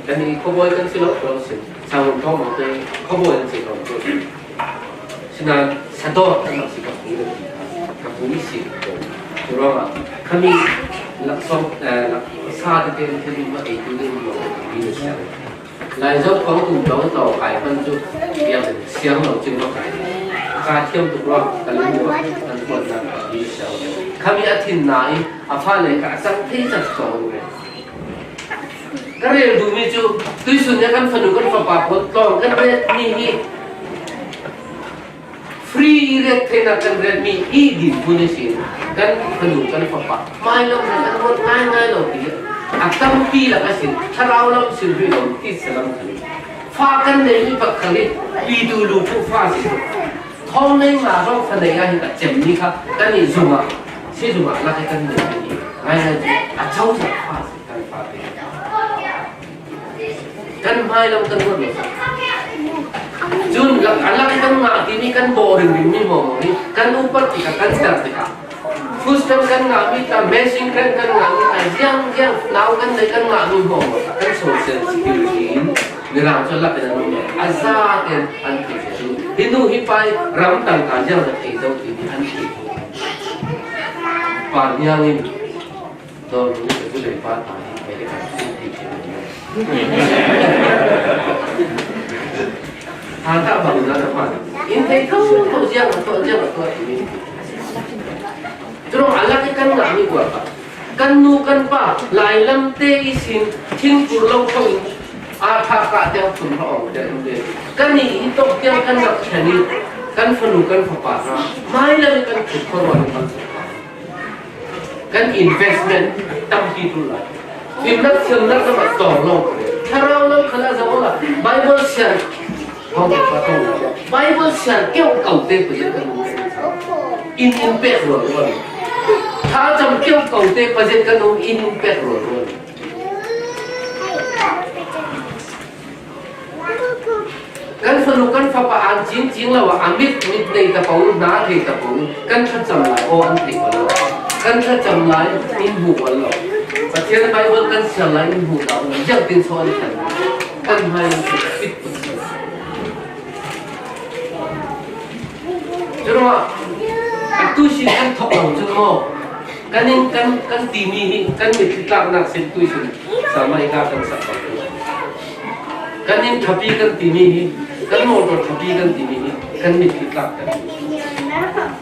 Kan i ko boy kan si lo, ko sin. Sang ko mo te, ko boy kan si lo. Sina sadot kan si ka pu ka pu si ko. Roma kami lak song, eh, lak sa te te te ma e tu ni mo ni sa. Lai zo ko tu do to kai pan chu ya siang lo chin lo kai. Ka thiam tu ro ka lu kan ko na ni sa. Kami a thin na i a fa le ka sang te sa so. Ka rel duh mi chu, tuisun nia kan fanu kan fapa pawl tlawng kan ret mi hi. Free i ret theihna kan ret mi i din hun i sin. Kan fanu kan fapa. Mai lo na kan ngot ngai ngai lo ti. A tampi la ka sin. Thlarau lam sin ri lo ti sa lam kan. Fa kan nei mi pak khang i. Pi tu lu pu fa sin. Thawng nei nga rong fa nei a hi ka chem ni kha. Kan i zunga. Si zunga la ka kan nei mi. Ngai ngai a chau sa fa sin. Kan fate. Kan hmai lam kan ruat lo. Chun lak, a lak kan ngah ti mi kan bawh ring ring mi maw maw hi. Kan upat ti kha, kan tar ti kha. Food stamp kan ngah mi ta, messing kan kan ngah mi ta, ziang ziang nau kan nei kan ngah mi maw maw ta. Kan social security in Mirang chu lak kan an um. A za ten an ti chu. Hi nu hi pai ram tangka ziang na thei zo ti mi an ti. Par niang in. Dawr nu ka zu lei pa ta hi, America chu ti ti. Ha ta bang na ta pa. In thei tho tho ziang tho ziang tho ti ni. Churong a lak i kan ngah mi kua pa. Kan nu kan pa, lai lam te i sin, thing tur lo khong in, a tha ka te phun ha ong te um te. Kan ni i tok te kan rak chen i, kan fanu kan fapa ha. Mai lam i kan thut khong wan kan thut pa. Kan investment tampi tu lai. Fimnak, siamnak na mat tawng lo. Thlarau lo khala zong la. Bible sian. Hong pa tawng. Bible sian keu kau te pa zet kan um. In in pek rual rual. Tha cham keu kau te pa zet kan um, in in pek rual rual. Kan fanu kan fapa an cing cing lo a, a mit mit nei ta po, na thei ta po, kan thlacham lai aw an thei ko lo. Kan thlacham lai in hmu ko lo. Pathian Bible kan sial lai in hmu ta lo. Ziang tin so an kan. Kan hmai lam fit fit. Churama, a tu si kan thok lo chu maw. Kan in kan, kan timi hi, kan mit hi tlaknak sin tui sin. Sama i ka kan sak bang. Kan in thapi kan timi hi, kan motor thapi kan timi hi, kan mit hi tlak kan.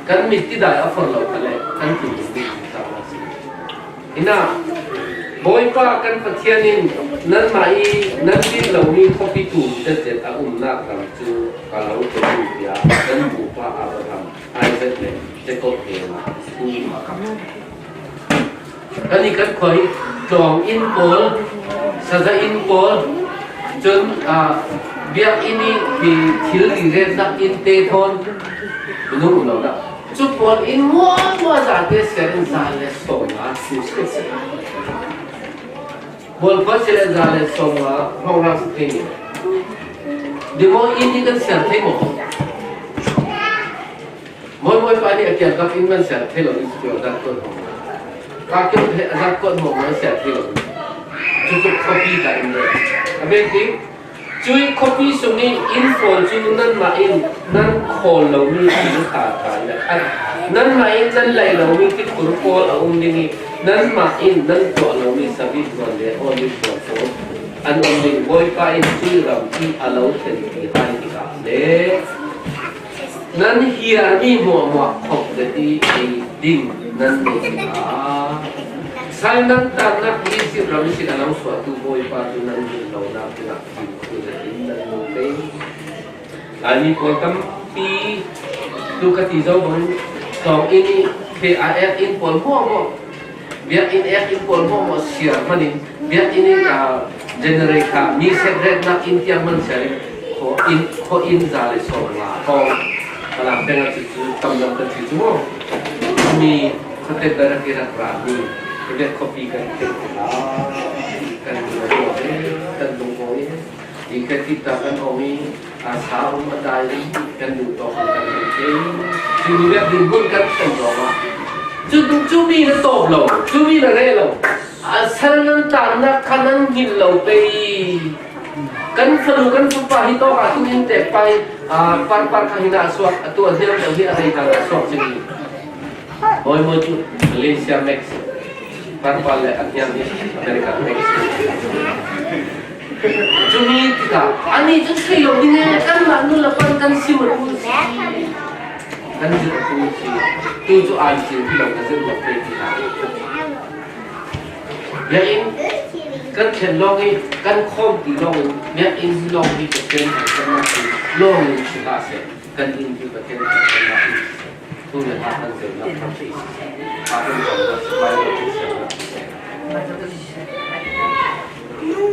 Kan mit ti dai a for lo ka le, kan timi hi tlaknak sin. Ina, Bawipa kan Pathian in nanmah i nan dit lomi khuapi tum zetzet a umnak lam cu ka lo pe duh tiah kan pupa Abraham, Isaac le Jacob hnenah thu a kap. Kan i kan khua hi tlawng inn pawl, saza inn pawl, cun, aa, biakinn i thil i retnak inn te thawn minung um lo dah. Cu pawl in muahmuah zate siar in za le sawm nga su seh. Bawl khua si le za le sawm nga hrawng hrawng si thei ni. Dimo inn i kan siar thei maw? Mawi mawi pa nih a kiangkap in man siar thei lo in si a zat kuat hmawk. Ka keu he a zat kuat hmawk man siar thei lo. Cucu khuapi ka in le. A bek ding. Cui khuapi sung i inn pawl cu nanmah in nan khawl lomi inn kha ka in a khat. Nanmah in nan laih lomi tikhur pawl a um ding i nanmah in nan tuah lomi sabit zuan le olive zuan pawl an um ding. Bawipa in cui ram i a lo thlen ti hai tikah le nan hiarmi hmuahhmuah khawh zet i ei ding nan nei tikah Sal nan tannak mi sin ram sin a langsuahtu Bawipa cu nan hmuh lonak dingah fimkhur zetin nan hmuh pei. Laimi pawl tampi tu ka ti zo bang tlawng inn i, he a ek inn pawl hmuahhmuah, biakinn ek inn pawl hmuahhmuah siar hmanin biakinn in, ah, generator mi separate nak inn tiang hman siar in khaw inn, khaw inn za le sawm nga hrawng. Falam peng ah cucu tam lo kan si cu maw? Mi khuatek dah rak i rak ra mi khuatek khuapi kan theih tikah kan lungawng i, kan lungawng i, i khuatik ta kan awng i, a sa um a dai i, kan duh tawk kan hmu thei. Cumi bek dinhmun kan theih lawng ah cu, cu mi na tawp lo, cu mi na reh lo. A sal nan tannak kha nan hngilh lo pei. Kan fanu kan fapa hi tawk ah tu in tek pai, ah, parpar kha hin a suak, a tu a hniam deuh hi a rei kha a suak cing hi. Bawimaw cu Malaysia Max, parpar le a hniam hi America Max. Cumi tikah ani cu thei lo ding e, kanmah nu le pa kan sim a tu si. Kan zirh a tu si. Tu cu an cin ti lo, ka zirh lo pei tikah. Biakinn kan thlen lawng i, kan khawm ti lawng in, biakinn hi lawng hi Pathian thangṭhatnak hi lawng in si hlah seh, kan inn hi Pathian thangṭhatnak in si seh, tu le hla kan zirhnak kan thei si seh, hla kan zirhnak si, Bible kan siarnak si seh.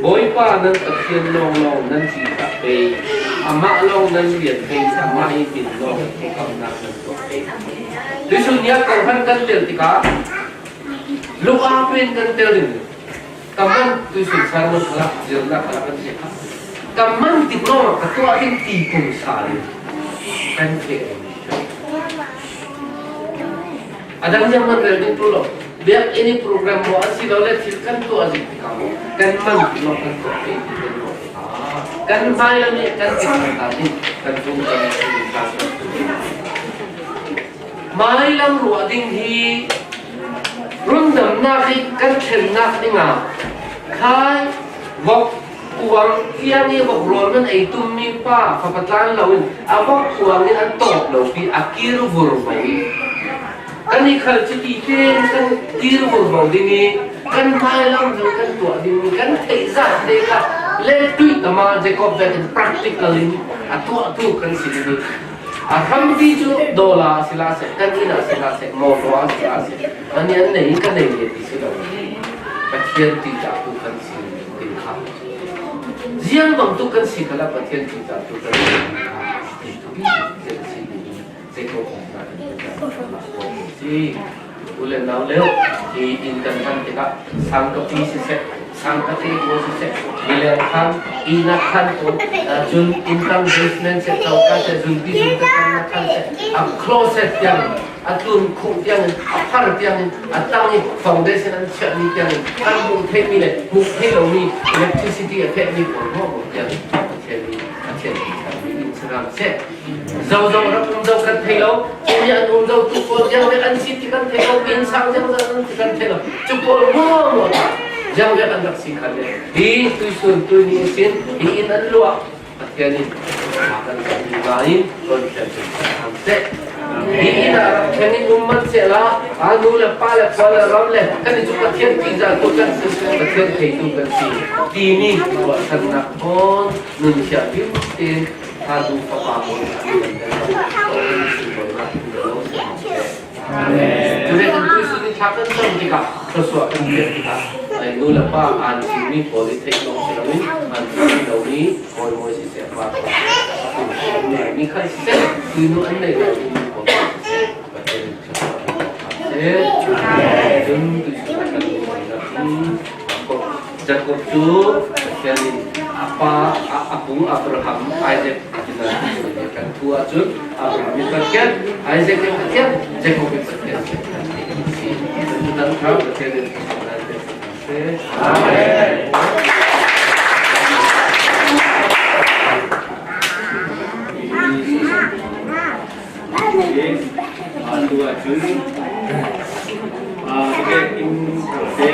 Bawipa nan Pathian lawnglawng nan cihtak pei, amah lawng nan rian pei, amah i min lawng thukamnak nan tuah pei. Tuisun ni ah kawhhran kan tel tikah, Luka pen kan tel ding. Ka man tuisun sermon khalah, zirnak khalah kan si kha. Ka man tik lawng ka tuah ding ti pum sa ding. Kan feh ding. A dang ziang man rel ding tu lo. Biakinn i program maw a si lo le thil kan tuah zik tikah maw, kan man tik lawng kan tuah ding ti kan tuah. Kan hmailam i kan ti kan ta ding. Kan tung kan ti kan ta ding. Mailam ruah ding hi rundamnak hi kan thlennak dingah khai vok kuang tiang i vok rawl nan ei tummi pa fapa tlan lo in a vok kuang in an tawp lo pi a kir vurvo i kan i khal citi tein kan kir vurvo ding i kan mailam hal kan tuah ding i kan theih zat te kha le tuih tama Jacob vekin practical in a tuahtu kan si ding i. A hrampi cu dollar a si hlah seh, kan inn a si hlah seh, motor a si hlah seh, an i an nei, ka nei le ti si lo. Pathian ṭihzahtu kan si ding kha. Ziang bangtuk kan si khalah Pathian ṭihzahtu kan si ding kha. Pathian si ding, Jacob si. U le nau leu, hi inn kan hman tikah, sangkapi siseh, sangkate pawl siseh, mileng khan, ihnak khan pawl, ah, cun inn tang basement seh, coka seh, zunpi zunte kan khan seh, a closet tiang, a tlun khuh tiangin, a phar tiangin, a tang i foundation an chiahmi tiangin, kan hmuh theihmi le hmuh theih lomi electricity a fehmi pawl hmuahhmuah tiangin, a thianmi, a thianmi, a thianmi inn saram seh. Zozo rak um zo kan thei lo. Cumi an um zo tu pawl ziang vek an si ti kan thei lo. Inn sang ziang zo an si kan thei lo. Cu pawl hmuahhmuah ziang vek an rak si khan le. Hi tuisun tuni sin hi inn an luah. Pathian in a kan kan inn lai in kan kan kan kan seh. Hi inn a rak thleng in um man seh la, a nu le pa le khua le ram le kan i cu Pathian ṭihzahtu kan si, Pathian theitu kan si timi ruahchannak thawn nun siah viu tein Tha tu fapa pawl kha an kan tel lo. Amen. Cule kan tuisun i thla kan cam tikah thluasuah kan piak tikah ai nu le pa an simi pawl i theih lawng si loin an simi lomi mawi mawi siseh, pa pawl mi khat siseh, tuinu an nei lo mi pawl siseh, Pathian in thluasuah kan pek siseh. Cun tuisun kan Jacob cu Pathian in a pa, a, a pu Abraham, Isaac a tina kan thu ahcun Abraham in Pathian, Isaac in Pathian, Jacob in Pathian kan ti kan si. Kan tutan kha Pathian in Pathian in Amen. Atu ahcun, ah, biakinn te,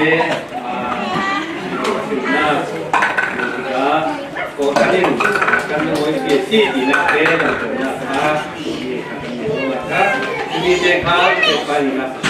ah, sinna, ah, kawhhran in kan na ngawi si tinak te, kan na kha, kan na kha, kan na kha, kan na kha.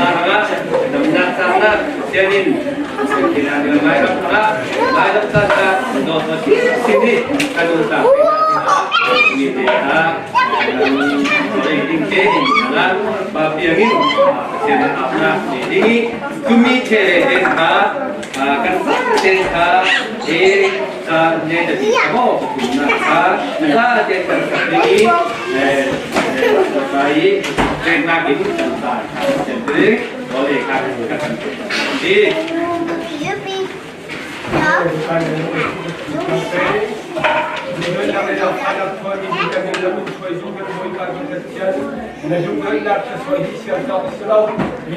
Sara, damnak sara, sianin, kina ding mailam sara, mailam sara, no, no, sini, kadu sa, ni te ha, ni ding te, na, ba piangin, sianin apna, ni ding, kumi te, ha, kan sa, te ha, e, Sa ne ta ti mo ko na sa sa te ta ni eh eh sa i te na ki ta sa te te o le ka ka ta ti.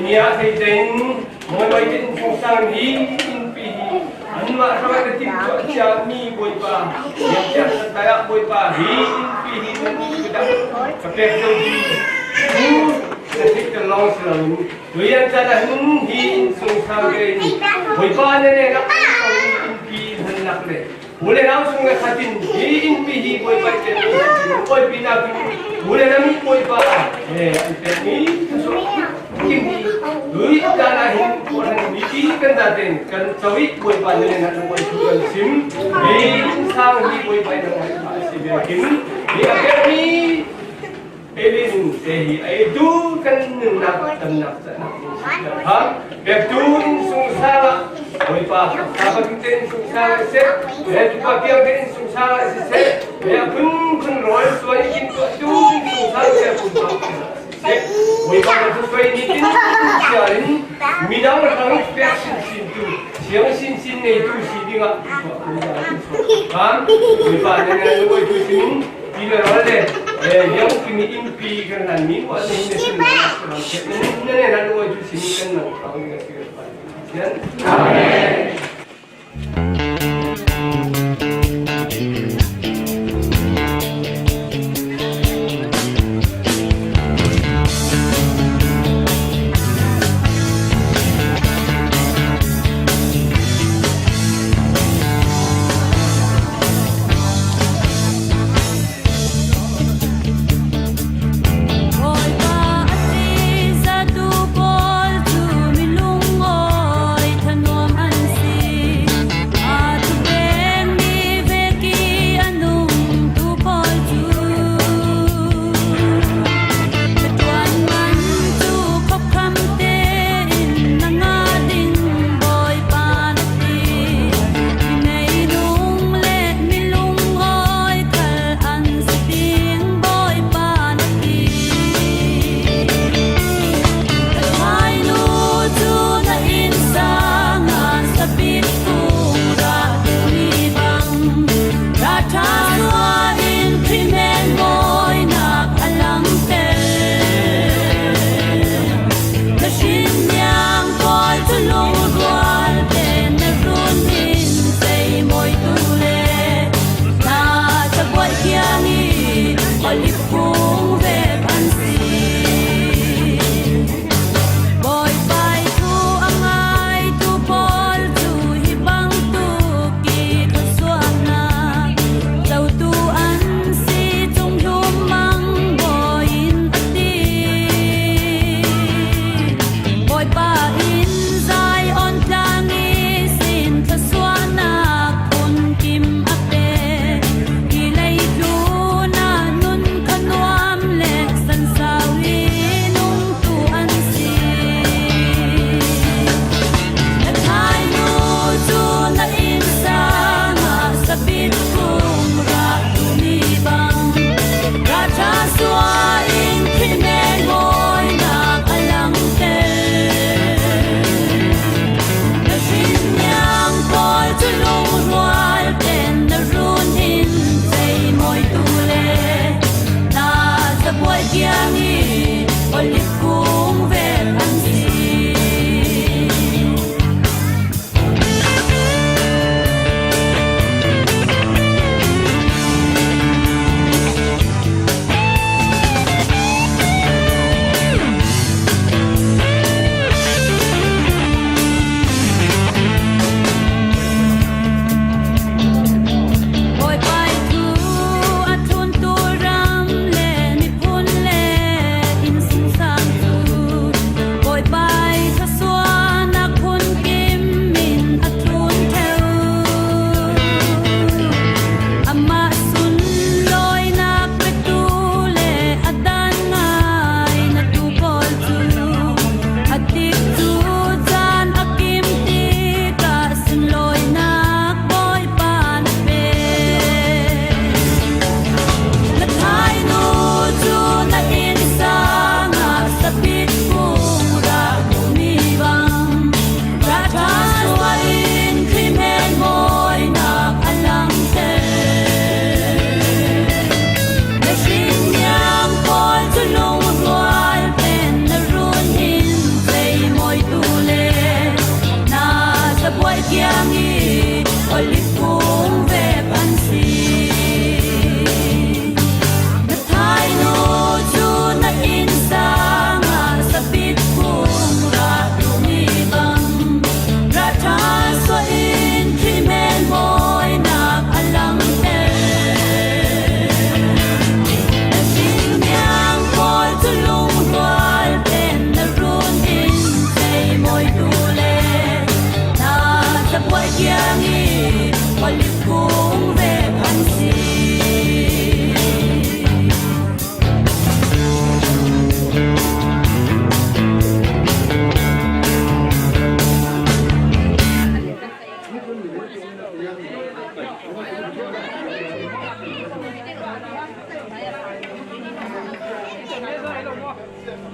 Nia hei deng, moi mai tin sung sang hi, innpi hi, anmah hrawng a na tim tuah ciami Bawipa, nia ciah sa tai ah Bawipa, hi innpi hi, nan kutak ka pek zo hi, tu na thei ka lawng si lo in, tu yan caan ah hin hi inn sung sang ke in, Bawipa na ne nak, innpi hlan nak le. U le nau sung le khat in hi innpi hi Bawipa i tel mi hi, Bawipi nak in u le nau mi Bawipa, eh, an tel mi, kim hi, lui dan ah hin, Bawipa mipi kan zaten, kan co i Bawipa le na nang Bawipa kan sim, hi sang hi Bawipa i nang Bawipa si biakin, hi a tel mi, Elin te hi a ei tu kan nunnak tamnak cahnak in si ter ha. Pek tu in sung sang ah, Bawipa, Bawipa te in sung sang ah si seh, he tu pa piang te in sung sang ah si seh, he a kun kun rawl suai in tu tu in sung sang ah si a kun pa piang ah si seh. Bawipa na tu suai ni tin sial in midang rang pek sin sin tu, siang sin sin nei tu si ding ah, Bawipa na tu suai tu sin Pi le rawl le, eh, yang kimi innpi kan hlan mi, wa le hin le sin le, na ne na lu wa ju sin kan nang, pa ni ka si kan pa. Amen.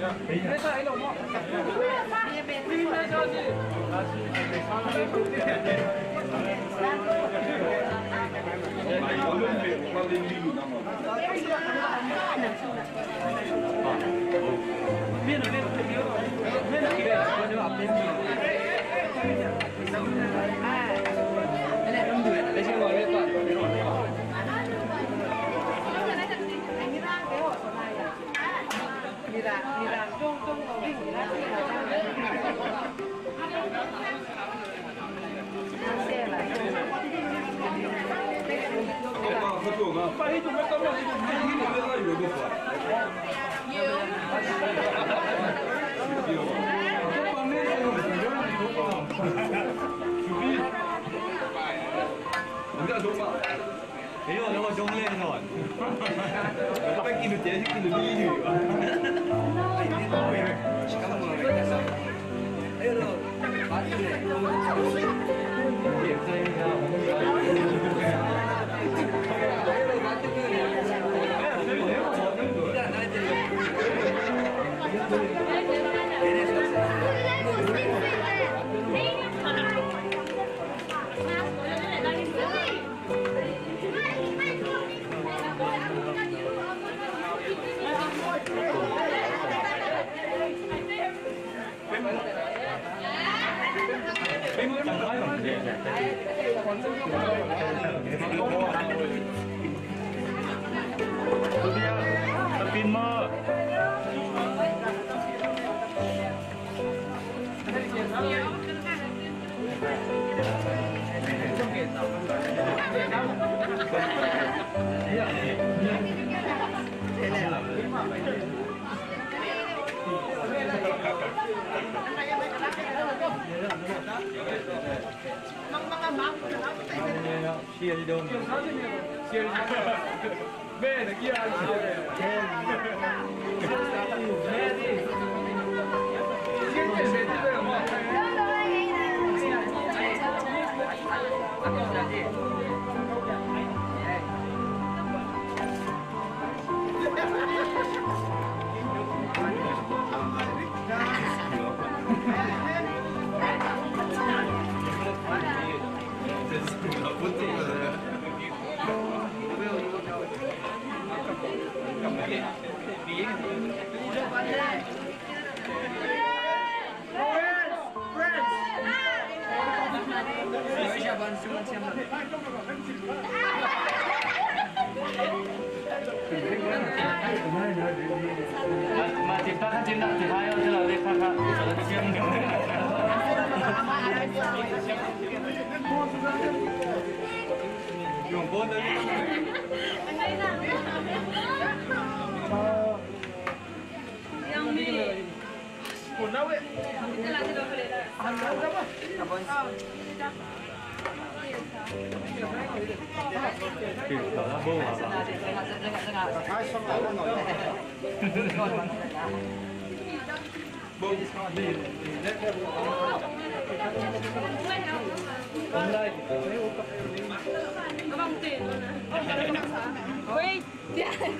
Wait. Yeah.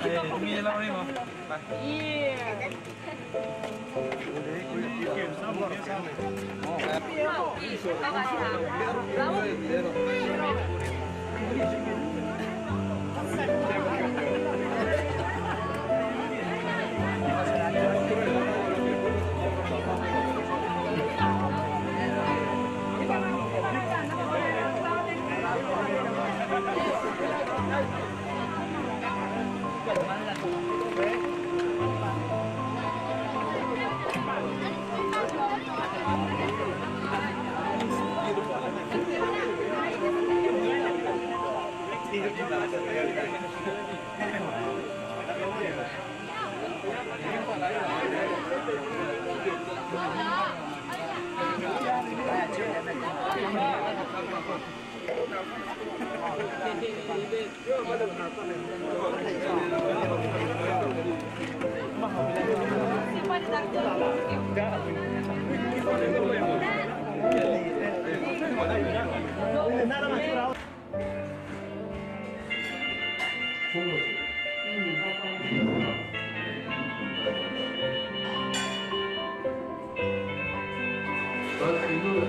所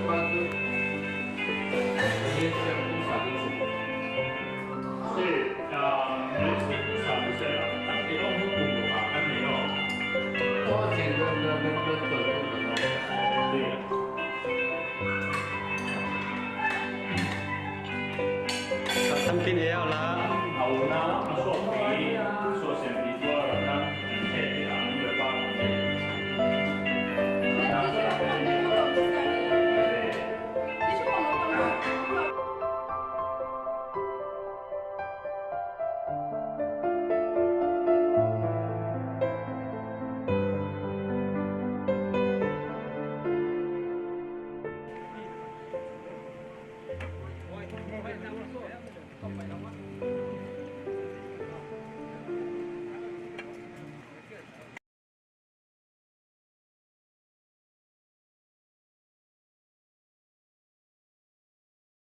以，啊，你是不是啊？当地弄不懂啊，跟你哦。我听着那那那那那那。对。 Tampi nei au la,